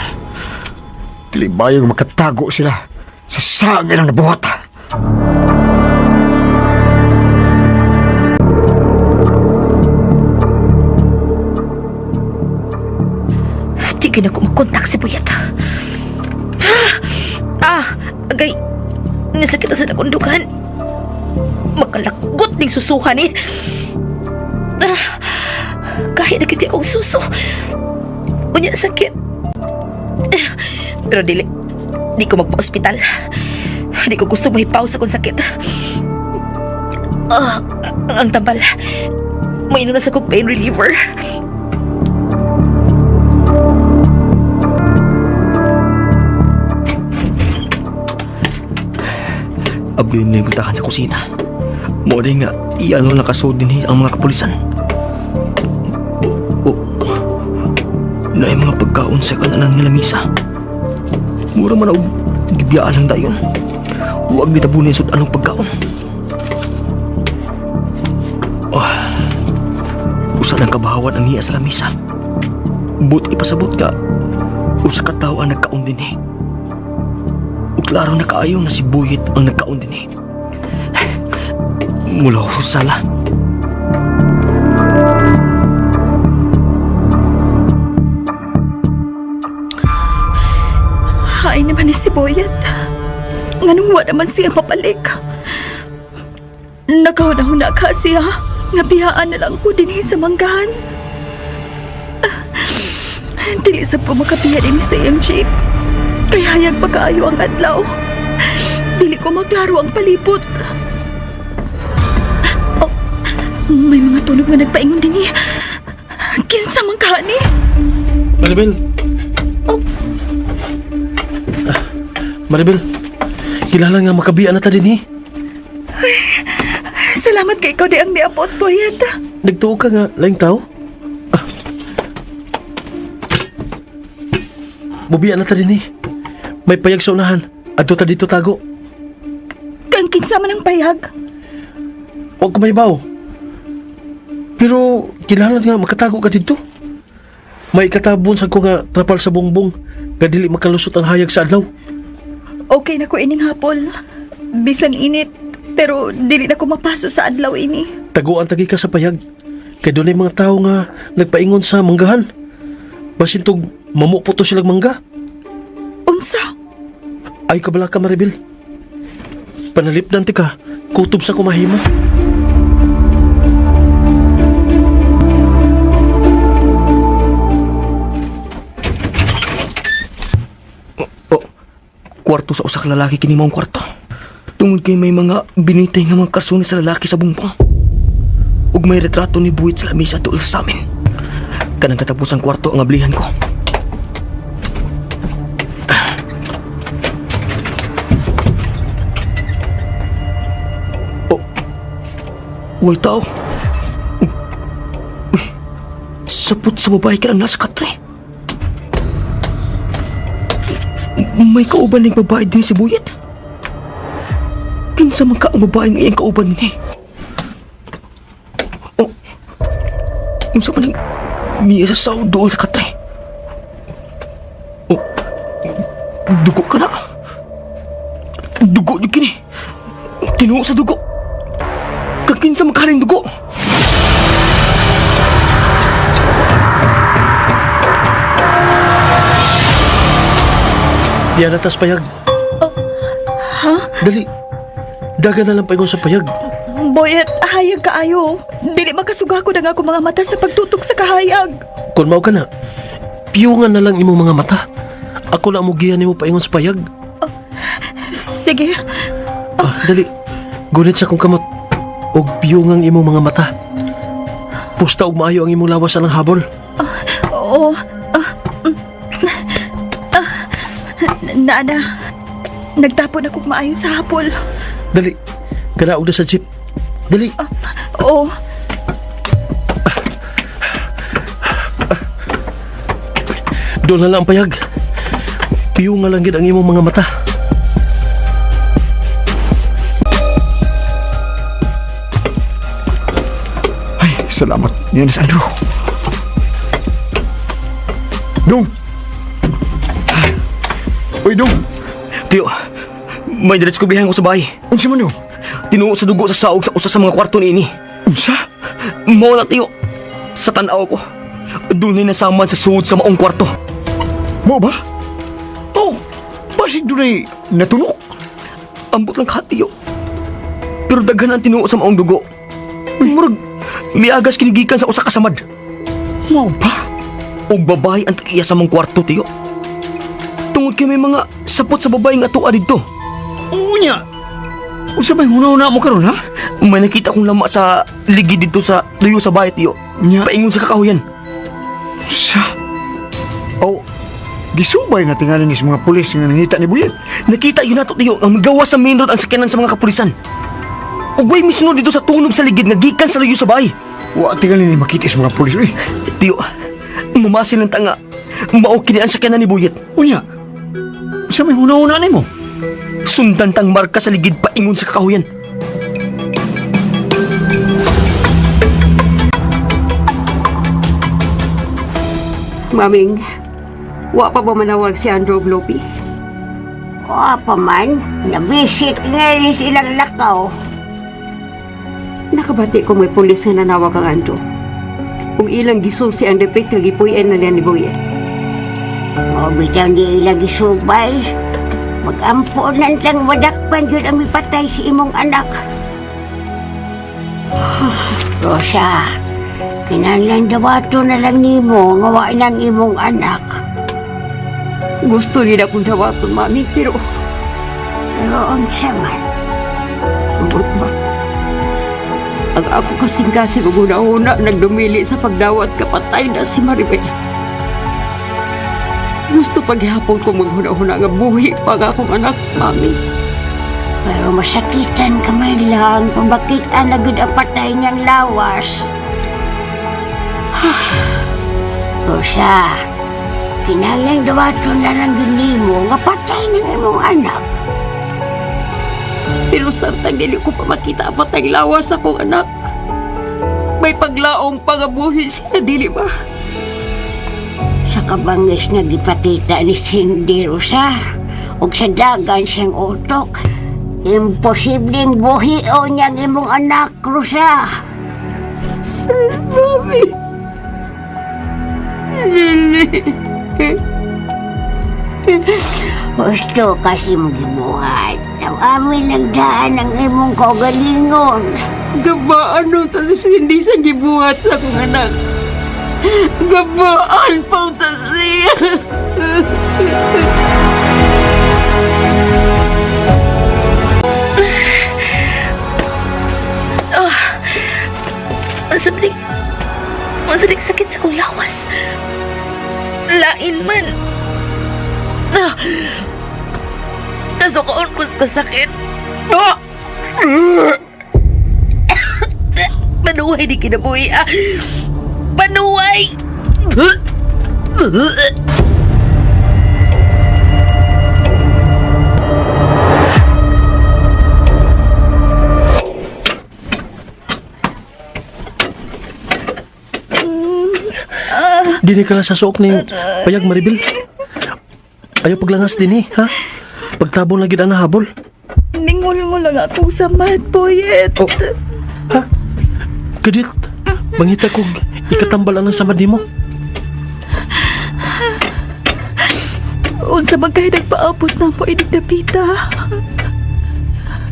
Dili bayong makatago sila sa saang ilang nabuhat. Di gyud ako makontak si Boyet. Ah, agay. Nasakit na sa nakundukan. Makalakot ning susuhan eh. Ah, kahit na akong suso. Unya sakit. Ah, pero dili. Di ko magpa-ospital. Di ko gusto mahipaw sa akong sakit. Ah, ang tambal. Mainom na sa kong pain reliever. Abli na yung butakan sa kusina. Mo rin nga, iano nakasod din ang mga kapulisan. O, na yung mga pagkaon sa kananan nga lamisa. Mura man og gibiyaan lang dayon. Huwag bitabunin sud anong pagkaon. Oh, usa lang kabahawan ang niya sa lamisa. But ipasabot ka, usa ka tawo ang nagkaon din eh. Ug klaro na kaayo nga si Buyit ang nagkaon din eh. Mula ko sa sala. Hay naman ni si Boyet. Nganong wa naman siya mabalik. Nakahuna-huna ka siya. Nga biyaan na lang ko dinhi sa manggahan. Dili sab ko makabiya dinhi sa iyang jeep. Kay hayag pa kaayo ang adlaw. Dili ko maklaro ang palibot. Oh, may mga tunog nga nagpaingon dinhi. Kinsa man ka ni? Maribel. Oh. Ah, Maribel, kilala nga makabiya na ta din eh. Salamat kay ikaw di ang niabot, Boyet. Nagtuo ka nga, laing tao. Ah. Bubiya na ta din eh. May payag sa unahan. Adto ta dito tago. Kang kinsa man ang payag. Huwag ka mahibaw. Pero kilala nga makatago ka dito. May katabon sa ko nga trapal sa bongbong. Nga dili makalusot ang hayag sa adlaw. Okay na ko ining hapol. Bisan init, pero dili na ko mapaso sa adlaw ini. Taguan tagi ka sa payag. Kay dunay mga tao nga nagpaingon sa manggahan. Basin tog mamuputo silang mangga. Unsa? Ay kabala ka Maribel. Panalipdan ti ka, kutob sa kumahimo. Oh, kwarto sa usa ka lalaki kini maong kwarto. Tungod kay may mga binitay nga mga karsunis sa lalaki sa bungbong. Ug may retrato ni Buwit sa lamesa duol sa amin. Kanang katapusang kwarto ang ablihan ko. Oh, way tao. Uy, sapot sa babae ka lang nasa katre. May kauban ng babae din si Buyet. Kinsa man ka ang babae nga iyang kauban ni. Oh, unsa man niya sa saw dool sa katre. Oh, dugo ka na. Dugo jud kini. Tinuo sa dugo. Kakinsa man kaning dugo. Diyan na tas payag. Ha? Dali. Daga na lang paingon sa payag. Boyet, hayag kaayo. Dili makasuga ko na nga akong mga mata sa pagtutok sa kahayag. Kung mao ka na, piyungan na lang imong mga mata. Ako lang mo giyan nimo paingon sa payag. Sige. Ah, dali. Gunit sa kong kamot. Og piyungang imong mga mata. Pusta og maayo ang imong lawas anang habol. Oo. Ah, mm. Ah, Naana, nagtapon ako maayo sa hapol. Dali. Kanaog na sa jeep. Dali. Oo. Doon na lang ang payag. Piyungan lang gid ang imong mga mata. Ay, salamat. Yan si Andrew. Dong! Uy, Dong! Tiyo, may nadiskubrihan ko sa bahay. Unsa man yun? Tinuo sa dugo sa saog sa usa sa mga kwarto niini. Unsa? Mao na tiyo. Sa tan-aw ko, dunay nasaman sa suod sa maong kwarto. Mo ba? Oh, basig dunay natunok. Ambot lang ka, tiyo. Pero daghan ang tinuo sa maong dugo. Murag, miagas kinigikan sa usa ka samad. Mo ba? Og babae ang tag-iya sa mong kwarto, tiyo. Tungod kay may mga sapot sa babae nga tua didto. Unya. Unsa may huna-huna mo karon ha? May nakita kong lama sa ligid didto sa tuyo sa bahay, tiyo. Unya. Paingon sa kakahuyan. Sa? Oh, gisubay na tingali ni sa mga pulis nga nangita ni Buyet. Nakita yun nato, tiyo, ang magawa sa main road ang sakyanan sa mga kapulisan. Ugway mismo dito sa tunob sa ligid nga gikan sa luyo sa bahay. Wa tingali ni makita sa mga pulis. Uy, Tiyo, mumasil ng tanga. Mao kini ang sakyanan ni Buyet. unya. Unsa may huna-huna nimo? Sundan tang marka sa ligid paingon sa kakahuyan. Maming, wa pa ba manawag si Andrew Globy? Wa pa man, nabisit nga rin silang lakaw. Nakabati ko may pulis nga nanawag ang Andrew. Ug ilang gisong si Andrew Pitt nga gipuy-an na niya ni Boyet. O bitaw di ilang gisubay. Magampo nantang madakpan yun ang mipatay si imong anak. Rosa, kinahanglan dawato na lang nimo nga wa nang imong anak. Gusto nila kong dawaton, Mami, pero Pero unsa man, ambot ba? Ang ako kasing-kasing ug una-una nagdumili sa pagdawat kapatay na si Maribel. Gusto paghihapon ko maghuna-huna nga buhi pa ang akong anak, Mami. pero masakitan ka man lang kung makita na gud ang patay niyang lawas. Rosa, kinahanglan dawato na lang yun nimo nga patay ng imong anak. Pero samtang dili ko pa makita ang patay lawas akong anak. May paglaong pangabuhi siya, dili ba? Sa kabangis nga gipakita ni Cindy Rosa ug sa dagan siyang utok. Imposibleng buhion niyang imong anak, Rosa. Mami! Dili. Gusto kasi mong gibuhat. Amin ang daan ang imong kaugalingon. Gabaan no ta si Cindy sa gibuhat sa akong anak. Gabaan pa ta siya. Ang sabing sakit sa kong lawas. Lain man. Ah! Kasukoon ko sa kasakit. Ah! Panuhay di kinabuhi ah. Panuhay! Dini ka lang sa suok ni Payag Maribel. Ayaw paglangas din eh, ha? Pagtabon lagi na habol. Ningol mo lang akong samad, Boyet. Oh. Ha? Kadit, mangita kog ikatambal ang samad nimo. Unsa man kay nagpaabot na mo inig dapita.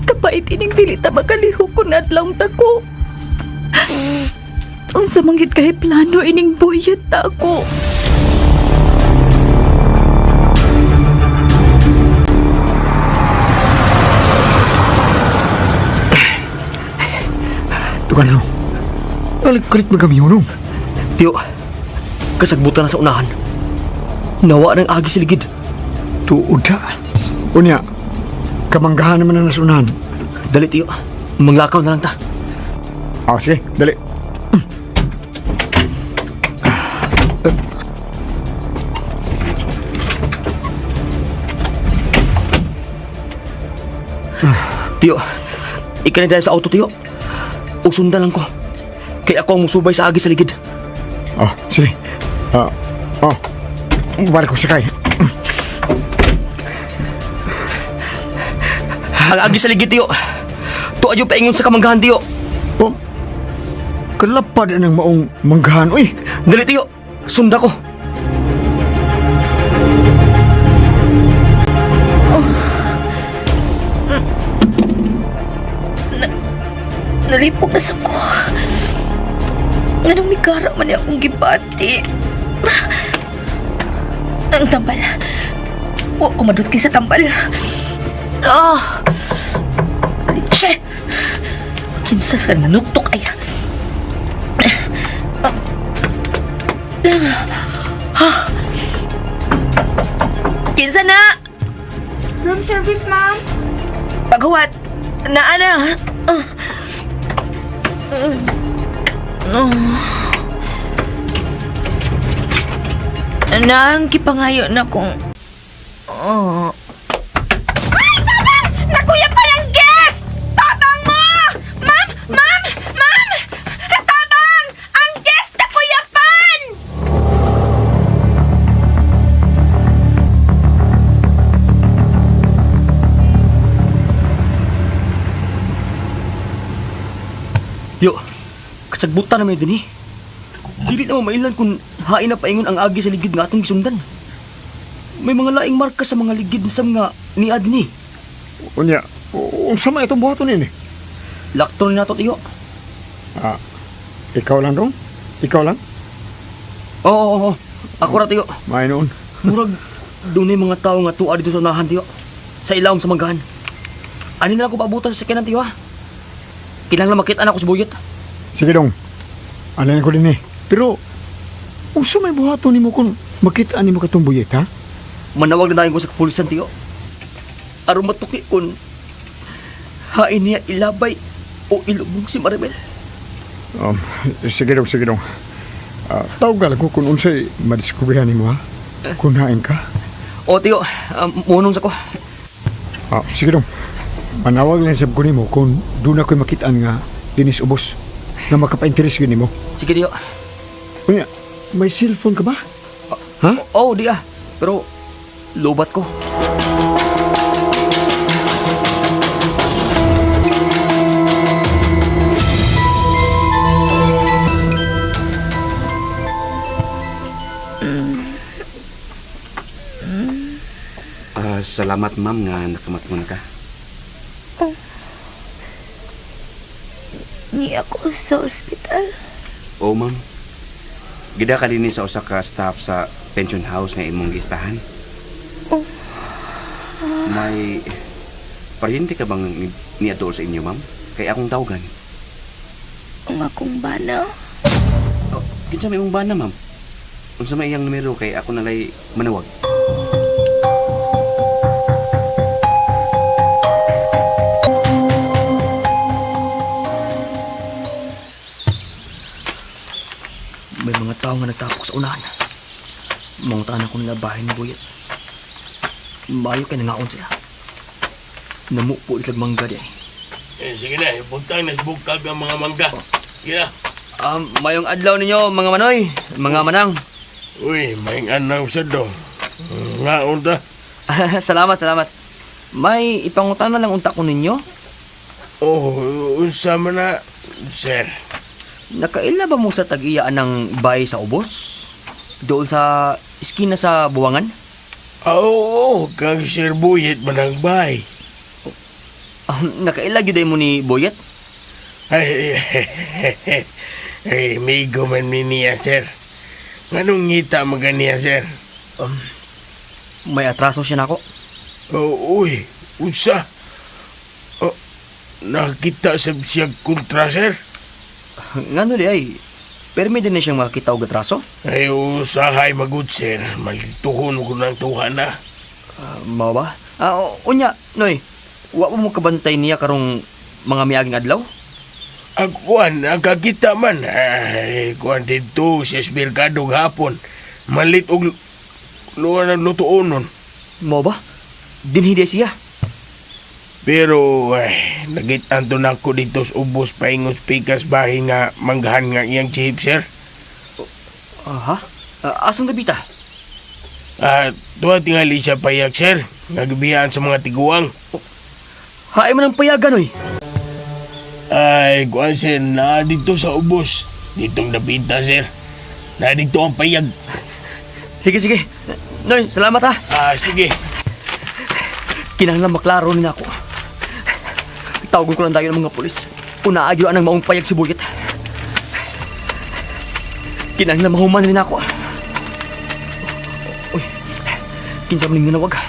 Kapait ining dili ta makalihok kun adlaw ta ko. Unsa man gyud kay plano ining buyat ta ako. Dugan no. Alig-kulit magamyunong. Tiyo, kasagbutan na sa unahan. Nawa ng agi sa ligid. Tuod ha. Unya, kamanggahan naman ang nasunahan. Dali, tiyo. Manglakaw na lang ta. Ah, sige, dali. Tiyo, ikaw na sa auto, tiyo. Ug sundan lang ko. Kaya ako ang musubay sa agi sa ligid. Ah, sige. Ah, oh. Balik ko sakay. Ang agi sa ligid, tiyo. Tuwa yung paingon sa kamanggahan, tiyo. Oh, kalapad ang maong manggahan, uy. Dali, tiyo. Sunda ko. Nalipok na sa ko. Nganong mikara man niya akong gibati. Ang tambal. Wa ko madutki sa tambal. Ah! Che! Kinsa sa nanuktok ay. Ah. Kinsa na? Room service, ma'am. Paghuwat. Naa na. Ah. Nang kipangayo na kung... Oh. Ay, tabang! Nakuya pa ng guest! Tabang mo! Ma'am! Ma'am! Ma'am! Tabang! Ang guest nakuyapan! Tiyo, kasagbutan na may din eh. Dili na mo mailan kung hain na paingon ang agi sa ligid nga atong gisundan. May mga laing marka sa mga ligid sa mga niad ni. Unya, unsa man itong buhaton nini? Lakton na nato, tiyo. Ah, ikaw lang dong? Ikaw lang? Oo, oo, oo. Ako ra, tiyo. May noon. Murag, doon mga tao nga tuwa dito sa unahan, tiyo. Sa ilawom sa manggahan. Ani na lang ko paabutan sa sakyanan, tiyo, ha? Kinahanglan makita na ako sa buyot. Sige dong. Alin ko din eh. Pero, unsa may buhaton nimo kung makita nimo katong buyit, ha? Manawag na ko sa kapulisan, tiyo. Aron matuki kun hain niya ilabay o ilubong si Maribel. Sige dong, sige dong. Ah, tawag ko kung unsay madiskubrihan nimo, ha? Kung hain ka. O, tiyo, munong sa ko. Ah, sige dong. Manawag lang sab ko nimo kung doon ako'y makitaan nga dinis ubos na makapa-interest yun nimo. Sige, tiyo. Unya, may cellphone ka ba? Ha? Oo, di ah. Pero, lobat ko. Ah, salamat ma'am nga nakamatngon ka. Ni ako sa ospital. Oo ma'am. Gida ka dinhi sa usa ka staff sa pension house nga imong gistahan. Oh. May paryente ka bang niadol sa inyo ma'am? Kay akong tawagan. Ang akong bana. Oh, kinsa may imong bana ma'am? Unsa may iyang numero kay ako nalay manawag. May mga tao nga nagtapok sa unahan. Mangutaan ako nila bahay ni Buyet. Maayo kay nangaon sila. Namupo itlag mangga di ay. Eh, sige na, ibuntang nagbugkag ang mga mangga. Sige na. Mayong adlaw ninyo mga manoy, mga manang. Uy, may anaw sa do. Ngaon ta. Salamat, salamat. May ipangutan na lang unta ko ninyo. Oh, unsa man na, sir. Nakaila ba mo sa tag-iya ng bahay sa ubos? Doon sa iskina sa buwangan? Oo, kang Sir Buyet man ang bay. Nakaila gyud mo ni Boyet? Ay, ay, migo man mi niya, sir. Nganong ngita man ka niya, sir? May atraso siya nako. Oh, uy, unsa? Oh, nakita sa siya kontra, sir? Ngano di ay? Permi din na siyang makakita og atraso? Ay, usahay magud, sir. Malituhon ko ng tuha na. Mao ba? Unya, Noy, wa mo kabantay niya karong mga miaging adlaw? Ang kuan, ang kakita man. Ay, kuan dito sa Merkado hapon. Malit og luwa ng lutuon nun. Mao ba? Dinhi di siya. Pero, ay, nagitan to na ako dito sa ubos paingos pikas bahay nga manggahan nga iyang chip, sir. Aha. Asang gabita? Tuwa tingali siya payag, sir. Nagibiyaan sa mga tiguang. Haay man ang payagan, oy. Ay, kuan, sir, na dito sa ubos. Ditong dapita, sir. Na dito ang payag. Sige, sige. Noy, salamat ha. Sige. Kinahanglan maklaro ni nako. Tawagon ko lang tayo ng mga pulis. Una agyo anang maong payag si Buyet. Kinahanglan mahuman ni nako. Uy, kinsa man ning nanawag?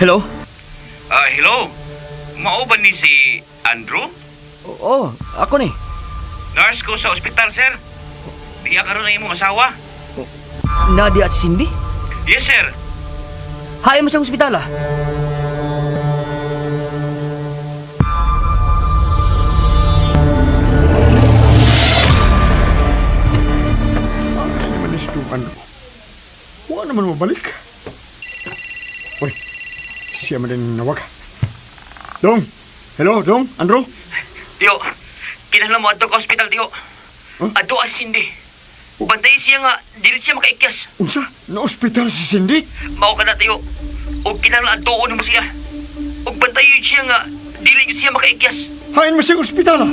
Hello? Hello. Mao ba ni si Andrew? Oo, ako ni. Nurse ko sa ospital, sir. Diya karon ang imong asawa. Nadia at Cindy? Yes, sir. Haay mo siyang ospital ah. Ay naman ni si Dong Andrew. Wa naman mabalik. Uy, siya man din nawag. Dong! Hello, Dong? Andrew? Tiyo, kinahanglan mo adto ka ospital, Tiyo. Huh? Adto si Cindy. Bantay siya nga, dili siya makaikyas. Unsa? Na-ospital si Cindy? Mao ka na, Tiyo. Og kinahanglan adtuon mo siya. Og bantayon siya nga, dili gyud siya makaikyas. Hain mo siyang ospital ah!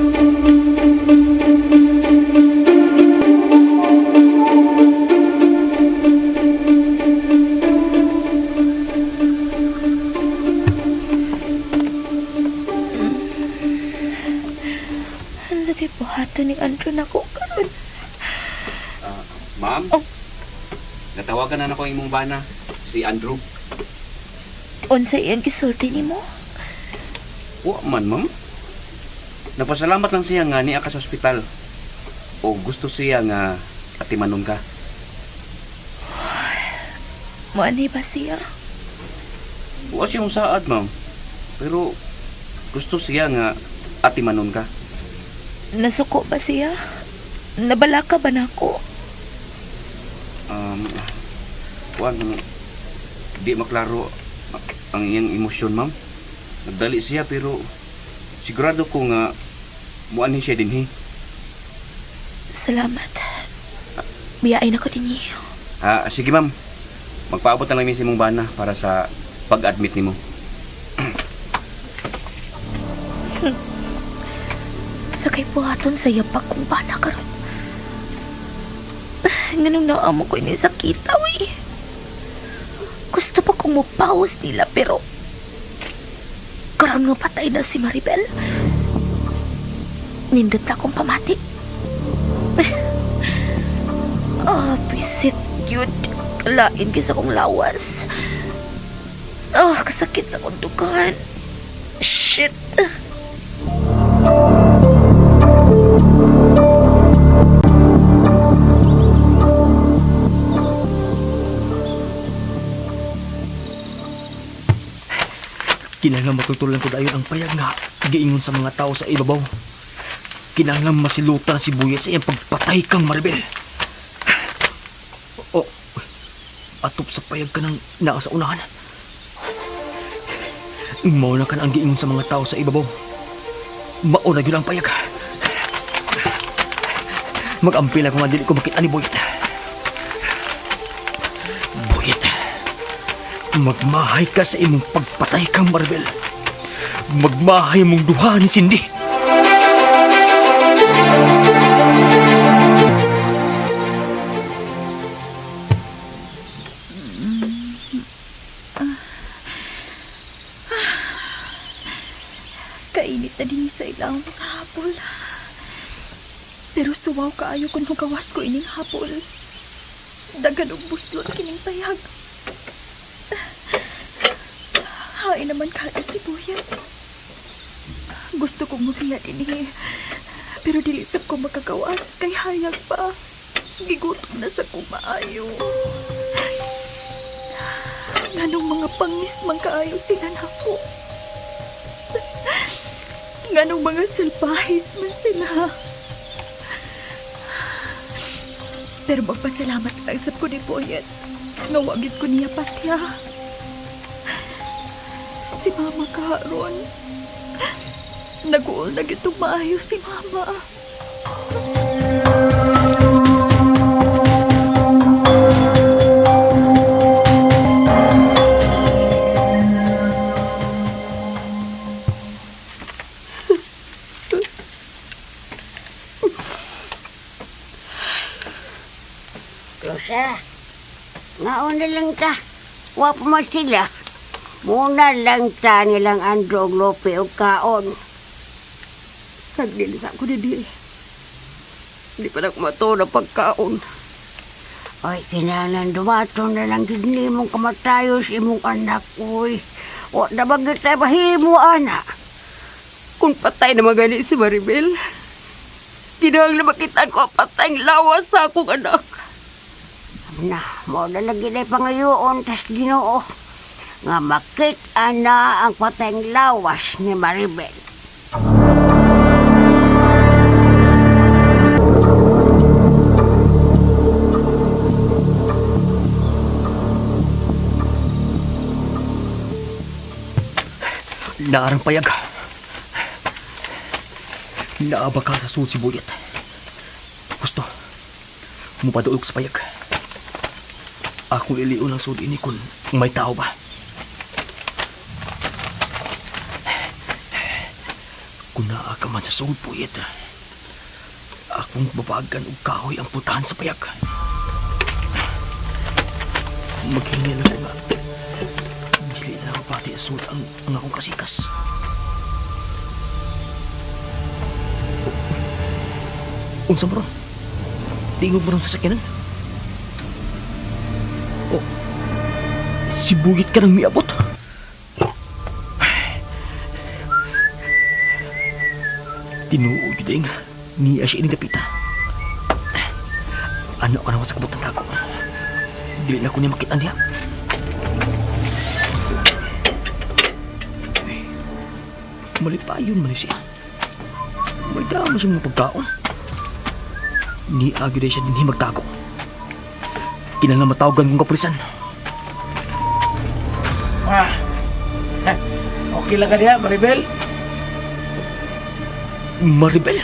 Ano sa kay buhaton ni Andrew na ko karon? Ma'am? Oh. Natawagan na nako imong bana, si Andrew. Unsa iyang gisulti nimo? Wa man, ma'am. Napasalamat lang siya nga niya ka sa ospital. O gusto siya nga atimanon ka. Moani ba siya? Wa siyang saad, ma'am. Pero gusto siya nga atimanon ka. Nasuko ba siya? Nabalaka ba nako? Kuan, di maklaro ang iyang emosyon, ma'am. Nagdali siya pero sigurado ko nga muanhin siya dinhi. Salamat. Biyain ako dinhi. Sige, ma'am. Magpaabot na lang mi sa imong bana para sa pag-admit nimo. Sa kay buhaton sa yapak kong bana karon. Nganong naamo ko ini sakita, uy. Gusto pa kong mupawas nila pero karon nga patay na si Maribel. Nindot na akong pamati. Bisit yun. Lain kisa kong lawas. Kasakit na kong dugan. Shit. Kinahanglan matultulan ko dayon ang payag nga giingon sa mga tao sa ibabaw. Kinahanglan masilutan si Buyet sa iyang pagpatay kang Maribel. O, atop sa payag ka ng naa sa unahan. Mao na ka na ang giingon sa mga tao sa ibabaw. Mao na gyud ang payag. Mag-ampil ako nga dili ko makita ni Buyet. Buyet, magmahay ka sa imong pagpatay kang Maribel. Magmahay mong duha ni Cindy. Kainit na dinhi sa ilawom sa hapol. Pero suwaw kaayo kung mugawas ko ining hapol. Daghan og buslot kining payag. Hain naman kaayo si Boyet. Gusto kong mubiya dinhi. Pero dili sab ko makagawas kay hayag pa. Gigutom na sa kumaayo. Nganong mga pangis man kaayo sila nako. Nganong mga salbahis man sila. Pero magpasalamat lang sab ko ni Boyet. Nga wa gyud ko niya patya. Si Mama karon. Nag-uol na gyud tong maayo si Mama. Rosa, ngaon na lang ta. Wa pa man sila. Muna lang ta nilang Andro og Lope og kaon. Sagdili sa ako didi. Di pa na kumato na pagkaon. Ay, kinahanglan dumaton na lang gid nimong kamatayo sa imong anak, uy. Wa na ba gyud tayo mahimo, ana? Kung patay na magani si Maribel, kinahanglan makitaan ko ang patayng lawas sa akong anak. Na, mao na lagi na pangayoon tas Ginoo nga makit-an na ang patayng lawas ni Maribel. Naarang payag. Naaba ka sa suod si Boyet. Gusto, mupaduol ko sa payag. Akong ilion ang suod ini kung may tao ba. Kung naa ka man sa suod, Boyet, akong babagan og kahoy ang putahan sa payag. Maghingi lang ko nga. Dili na mapati ang suod ang akong kasikas. Unsa mo ron? Tingog mo ron sa sakyanan? Oh, si Bugit ka nang miabot. Tinuod yun nga. Niya siya ining dapita. Ano ka naman sa kabot ng tago? Dili na ko niya makita niya. Malipayon man siya. May dama siyang mga pagkaon. Niagi rin siya dinhi magtago. Kinahanglan matawagan kong kapulisan. Ah. Okay lang ka diha, Maribel? Maribel?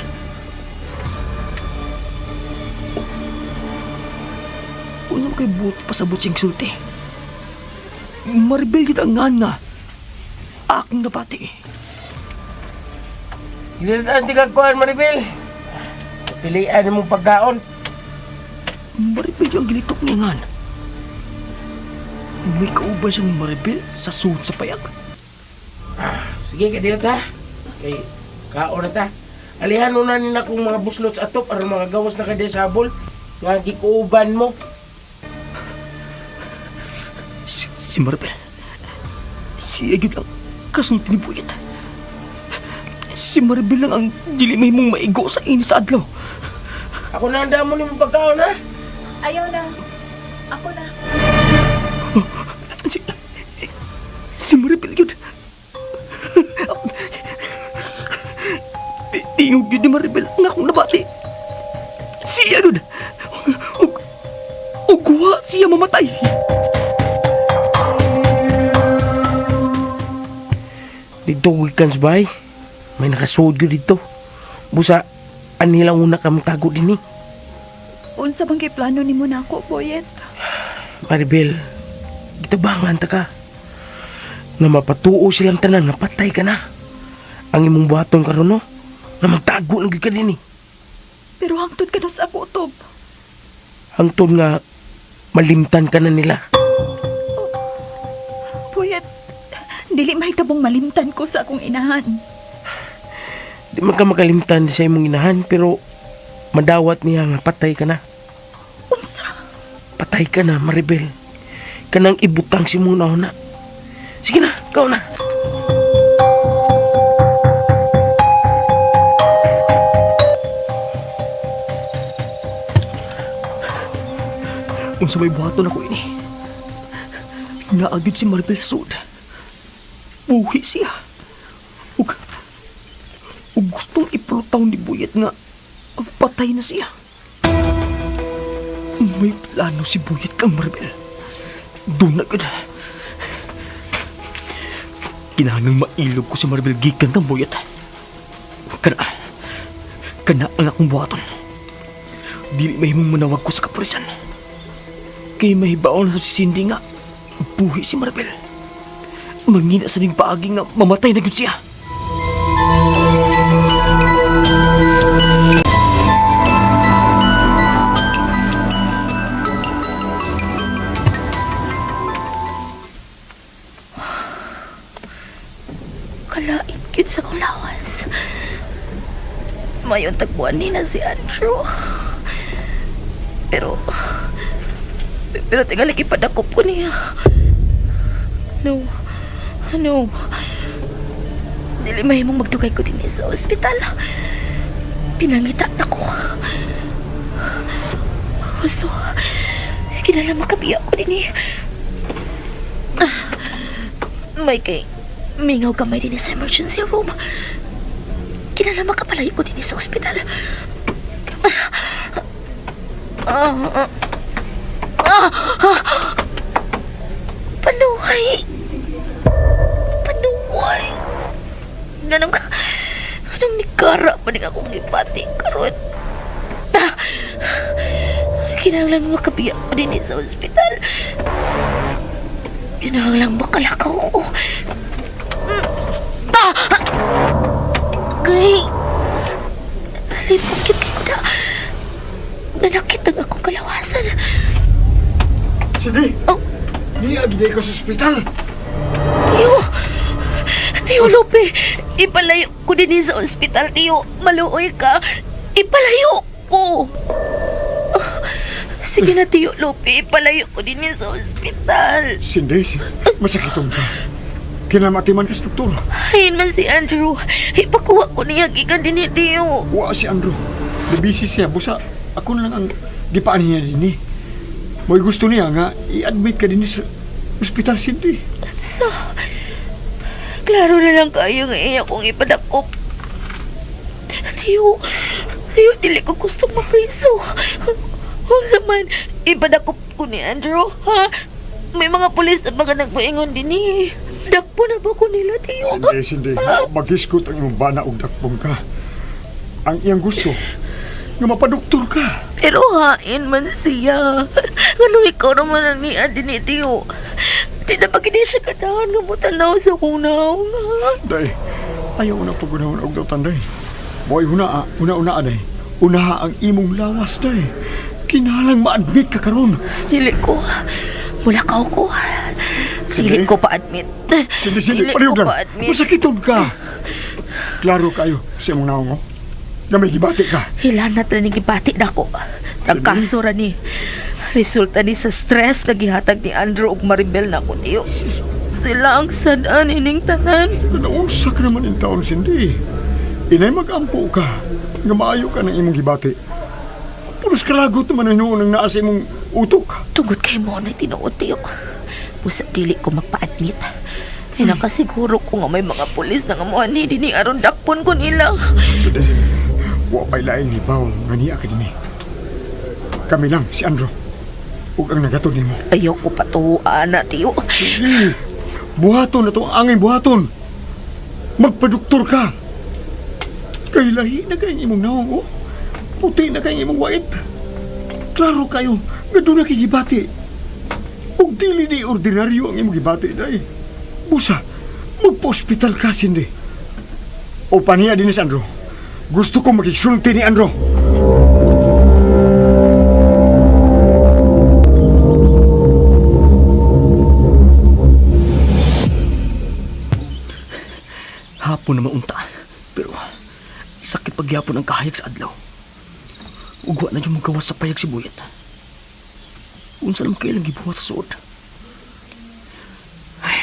Unsa kay buti pasabot siyang sulti? Maribel yun ang nga nga. Akong nabati. Ginadaan ti kag kuan, Maribel. Pilian imong pagkaon. Maribel yung gilitok niya ngan. May kauban siyang Maribel sa suod sa payag. Sige, kadiyo ta. Kay kaon na ta. Alihan mo na nila kung mga buslot sa atop aron mga gawas na kadiya sa habol. Nga gikuuban mo. Si Maribel. Siya yun ang kasulti ni Buyet. Si Maribel lang ang dili may mong maigo sa ini sa adlaw. Ako na ang damo nimong pagkaon, ha? Ayaw na. Ako na. Si Maribel yun. Tingog yun ni Maribel ang akong nabati. Siya yun. Ug wa siya mamatay. Dito gikan sa bahay. May nakasuod gyud dito. Busa, anilang una ka magtago dinhi. Unsa bang giplano nimo nako, Boyet? Maribel, gitabangan ta ka. Nga mapatuo silang tanan nga patay ka na. Ang imong buhaton karon no, nga magtago lang gyud ka dinhi. Pero hangtod ka sa kutob. Hangtod nga malimtan ka na nila. Oh, Boyet, dili mahitabong malimtan ko sa akong inahan. Di man ka makalimtan sa imong inahan pero madawat niya nga patay ka na. Unsa? Patay ka na, Maribel. Kanang ibutang si muna na. Sige na, ikaw na. Unsa may buhaton ako ini. Naagid si Maribel sa sud. Buhi siya. Ug ug gustong ipulutaw ni Buyat nga patay na siya. May plano si Buyat kang Maribel. Doon na gud. Kinahanglang mailog ko si Maribel gikan kang Buyat. Kana, kana ang akong buhaton. Dili mahimong manawag ko sa kapulisan. Kay mahibaon na sa si Cindy nga buhi si Maribel. Mangina sa ning paagi nga mamatay na gyud siya. Kalain gyud sa kong lawas. Mayon tagbuan ni na si Andrew. Pero pero tingali ipadakop ko niya. No. No. Dili mahimong magdugay ko din sa ospital. Pinangita na ko. Gusto, kinala makabiya ko din eh. May kay, mingaw kamay din sa emergency room. Kinala makapalayo ko din sa ospital. Panuhay! Panuhay! Nanong, anong nikara pa din akong gibati karon? Kinahanglan makabiya ko din sa ospital. Kinahanglan makalakaw ko. Gay! Lipok yun ko na. Nanakit ang akong kalawasan. Sige. Oh. Niya giday ko sa ospital. Tiyo! Tiyo Lupe! Ipalayo ko din sa ospital, Tiyo. Maluoy ka. Ipalayo ko! Sige na, Tiyo Lupe. Ipalayo ko din sa ospital. Cindy, masakiton ka. Kinamatiman ka sa doktor. Hain man si Andrew. Ipakuha ko niya gikan din ni Tiyo. Wa si Andrew. Busy siya. Busa, ako na lang ang gipaan niya din eh. Mo'y gusto niya nga i-admit ka din sa ospital, Cindy. So, klaro na lang kayo nga iya kong ipadakop. Tiyo, Tiyo, dili ko gusto mapriso. Unsa man, ipadakop ko ni Andrew, ha? May mga pulis na mga nagpaingon din eh. Dakpo na ba ko nila, Tiyo? Cindy, Cindy, magisgot ang imong bana og dakpong ka. Ang iyang gusto, nga mapadoktor ka. Pero hain man siya. Ngano ikaw naman ang niya din eh, Tiyo. Di na ba kini siya kadahan nga mutanaw sa akong naong, ha? Day, ayaw na pagunahon og dautan, day. Boy, huna, una-una, day. Unaha ang imong lawas, day. Kinahalang ma-admit ka karon. Dili ko. Mulakaw ko. Dili ko pa-admit. Cindy, Cindy, Dili palihog ko lang. pa-admit. Masakiton ka. Klaro kayo sa imong naong, oh. Nga may gibati ka. Hilanat na ni gibati na ko. Nagkaso ra ni. Resulta ni sa stress na gihatag ni Andrew ug Maribel na ko niyo. Sila ang sad-an ining tanan. Naunsa ka naman in taon, Cindy. Inay mag-ampo ka. Nga maayo ka ng imong gibati. Pulos kalagot naman ang hinuon ang naa sa imong utok. Tungod kay mo na tinuod, Tiyo. Busa dili ko magpa-admit. Ay nakasiguro ko nga may mga pulis na nga moani dinhi aron dakpon ko nila. Cindy, Cindy. Wa pa'y laing hibaw nga niya ka dinhi. Kami lang, si Andrew. Ug ang nagatod nimo. Ayaw ko patuwa na, Tiyo. Sige. Buhaton na to ang angay buhaton. Magpaduktor ka. Kay lahi na kayong imong naong, oh. Puti na kayong imong wait. Klaro kayo, nga doon na kay gibati. Ug dili ni ordinaryo ang imong gibati, day. Busa, magpa-ospital ka, Cindy. O paniya din ni Andrew. Gusto ko makisulti ni Andrew. Hapon na maunta. Pero Pagyapon ang kahayag sa adlaw. Ug wa na jud mogawas sa payag si Buyet. Unsa naman kailang gibuhat sa suod? Ay,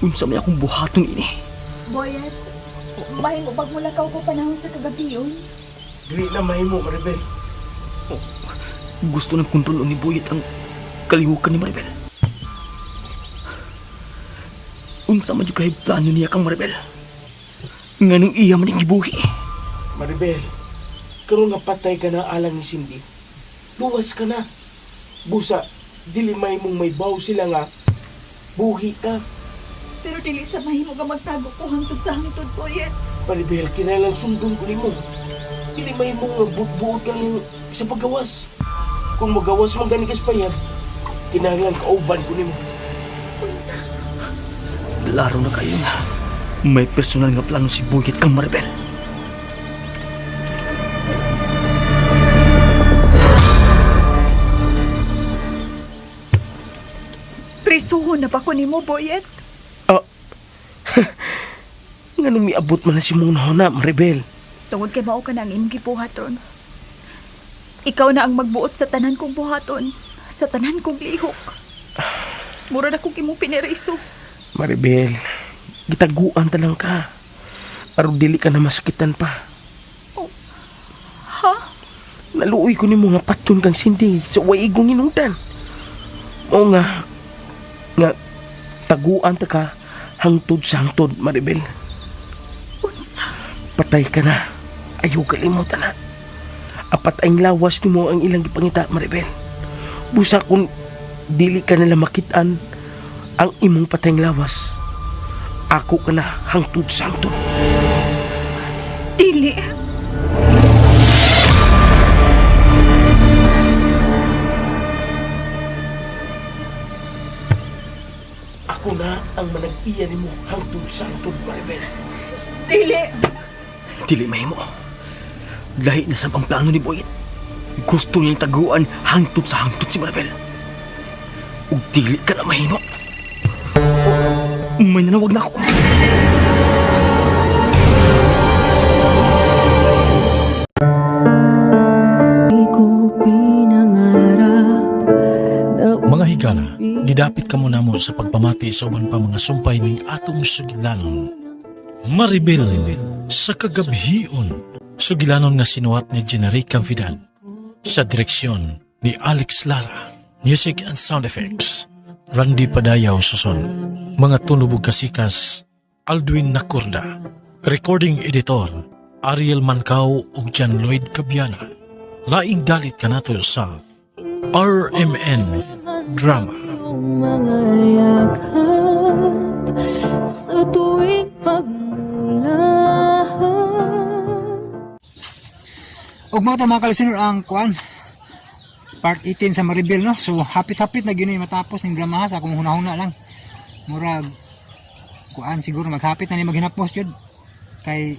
unsa may akong buhaton ini? Boyet, mahimo bag mulakaw ko panahon sa kagabion. Dili na mahimo, Maribel. Oh, gusto ng kontrol ni Boyet ang kalihukan ni Maribel. Unsa man jud kay plano niya kang Maribel? Nganong iya man ang gibuhi? Maribel, karon nga patay ka na alang ni Cindy. Luwas ka na. Busa, dili may mong may baw sila nga buhi ka. Pero dili sa mahimo nga magtago ko hangtod sa hangtod, Boyet. Maribel, kinahanglan sundon ko nimo. Dili may mong nga buot-buot kang sa paggawas. Kung magawas man gani kas payag, kinahanglan kauban ko nimo. Unsa? Laro na kayo nga. May personal nga plano si Buyet kang Maribel. Prisuhon na ba ko nimo, Boyet? Ah, nganong miabot man na si mong nahuna, Maribel? Tungod kay mao ka na ang imong gibuhat ron. Ikaw na ang magbuot sa tanan kong buhaton, sa tanan kong lihok. Mura na kong imong pineriso. Maribel, gitaguan ta lang ka. Aron dili ka na masakitan pa. Oh, ha? Naluoy ko nimo nga patyon kang Cindy sa way igong hinungdan. Mao nga taguan ta ka hangtod sa hangtod, Maribel. Unsa? Patay ka na. Ayaw kalimutan na. Apat ang lawas nimo ang ilang gipangita, Maribel. Busa kung dili ka nila makitaan ang imong patayng lawas, ako ka na hangtod sa hangtod. Dili. Ako na ang manag-iya nimo hangtod sa hangtod, Maribel. Dili. Dili mahimo. Lahi na sab ang plano ni Boyet. Gusto niyang taguan hangtod sa hangtod si Maribel. Ug dili ka na mahimo. May nanawag na ako. Mga higala, gidapit kamo namo sa pagpamati sa uban pa mga sumpay ning atong sugilanon. Maribel sa kagabhion, sugilanon nga sinuwat ni Generica Vidal sa direksyon ni Alex Lara. Music and sound effects, Randy Padayaw Suson. Mga tunubog kasikas, Aldwin Nakurda. Recording editor, Ariel Mancao ug John Lloyd Cabiana. Laing dalit kanato sa RMN Drama. Mga yakap sa tuwing pagmulahat. Ug mao to mga kalisinor ang kuan part 18 sa Maribel, no. So hapit-hapit na gyud ni matapos ning drama sa akong hunahuna lang. Murag kuan siguro maghapit na ni maghinapos jud kay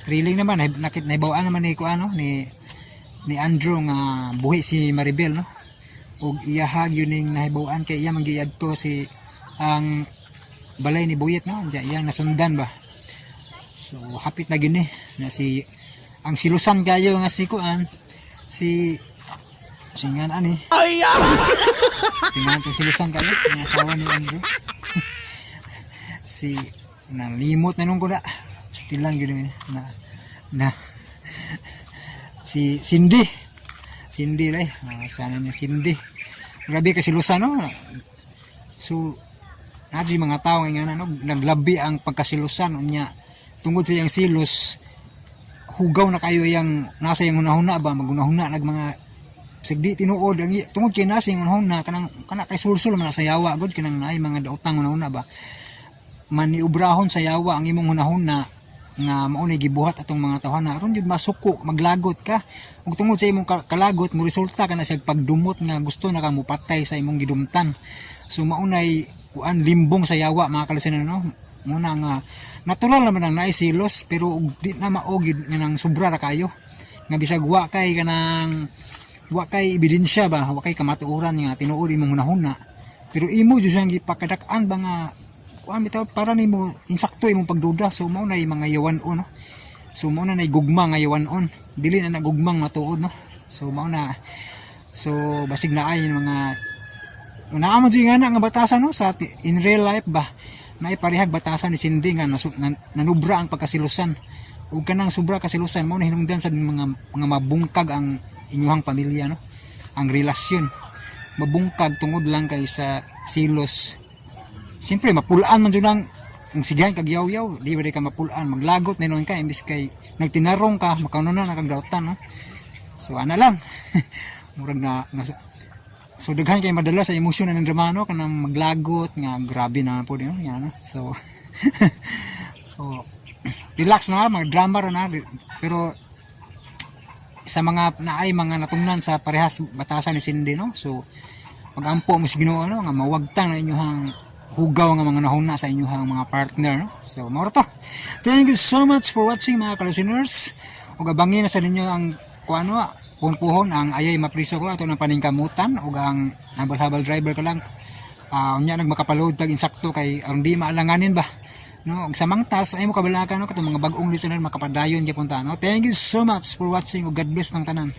thrilling naman nakit nahibawaan naman ni kuan, no, ni Andrew nga buhi si Maribel, no. Ug iyahag yun ning nahibaw-an kay iya man giadto si ang balay ni Buyet, no, diya iyang nasundan ba. So hapit na gyud ni na si ang silusan kayo nga si kuan si singan ani ay tingnan kay silusan kayo ang asawa ni Andrew si nalimot na nung kuda still lang yun na na si Cindy Cindy lay sana niya Cindy. Grabe kasi silusan, no. So naa yung mga tao nga no, naglabi ang pagkasilusan unya tungod sa iyang silos hugaw na kayo yang nasa iyang hunahuna ba magunahuna nag mga sigdi tinuod ang tungod kay nasa iyang hunahuna kanang kana kay sulsul man sa yawa gud kanang naay mga daotang hunahuna ba maniubrahon sa yawa ang imong hunahuna nga mao ni gibuhat atong mga tawhana aron jud masuko maglagot ka ug tungod sa imong kalagot mo resulta ka na siya pagdumot nga gusto na ka mopatay sa imong gidumtan. So maunay kuan limbong sa yawa mga kalisanan, no. Muna nga natural naman ang naay silos pero ug di na mao gyud nga nang sobra ra kayo nga bisag wa kay kanang wa kay ebidensya ba wa kay kamatuoran nga tinuod imong hunahuna pero imo jud siyang gipakadak-an ba nga Kuan bitaw, para nimo insakto imong pagduda. So mao na yung mga yawan-on, no? So mao na nay gugma nga yawan-on, dili na nagugmang matuod, no? So mao na. So basig na ay mga naa man jud nga na nga batasan, no, sa in real life ba, naay parehag batasan ni Cindy nga nanubra ang pagkasilusan ug kanang sobra kasilusan, mao na hinungdan sa mga mabungkag ang inyuhang pamilya, no, ang relasyon mabungkag tungod lang kay sa silos. Siyempre mapulaan man jud ang kung sigahan kag yaw-yaw, di ba di ka mapulaan, maglagot na noon ka imbis kay nagtinarong ka, makauna na kag dautan, no? So ana lang, murag na. So daghan kay madala sa emosyon na ng drama, no, kanang maglagot nga grabe na po no yan, no? So so relax na, mag drama ra na. Pero sa mga naay mga natungnan sa parehas batasan ni Cindy, no, so magampo mo sa Ginoo, no, nga mawagtang na inyong hugaw nga mga nahuna sa inyong mga partner, no? So mao ra to. Thank you so much for watching, mga ka-listeners, ug abangin na sa ninyo ang kuano, puhon-puhon ang ayay mapriso ko ato ng paningkamutan ug ang habal-habal driver ko lang. Unya nagmakapaload tag insakto kay aron di maalanganin ba, no? Ug sa mangtas ay mo kabalaka, no, katong mga bag-ong listener makapadayon gyapon ta, no? Thank you so much for watching ug God bless ng tanan.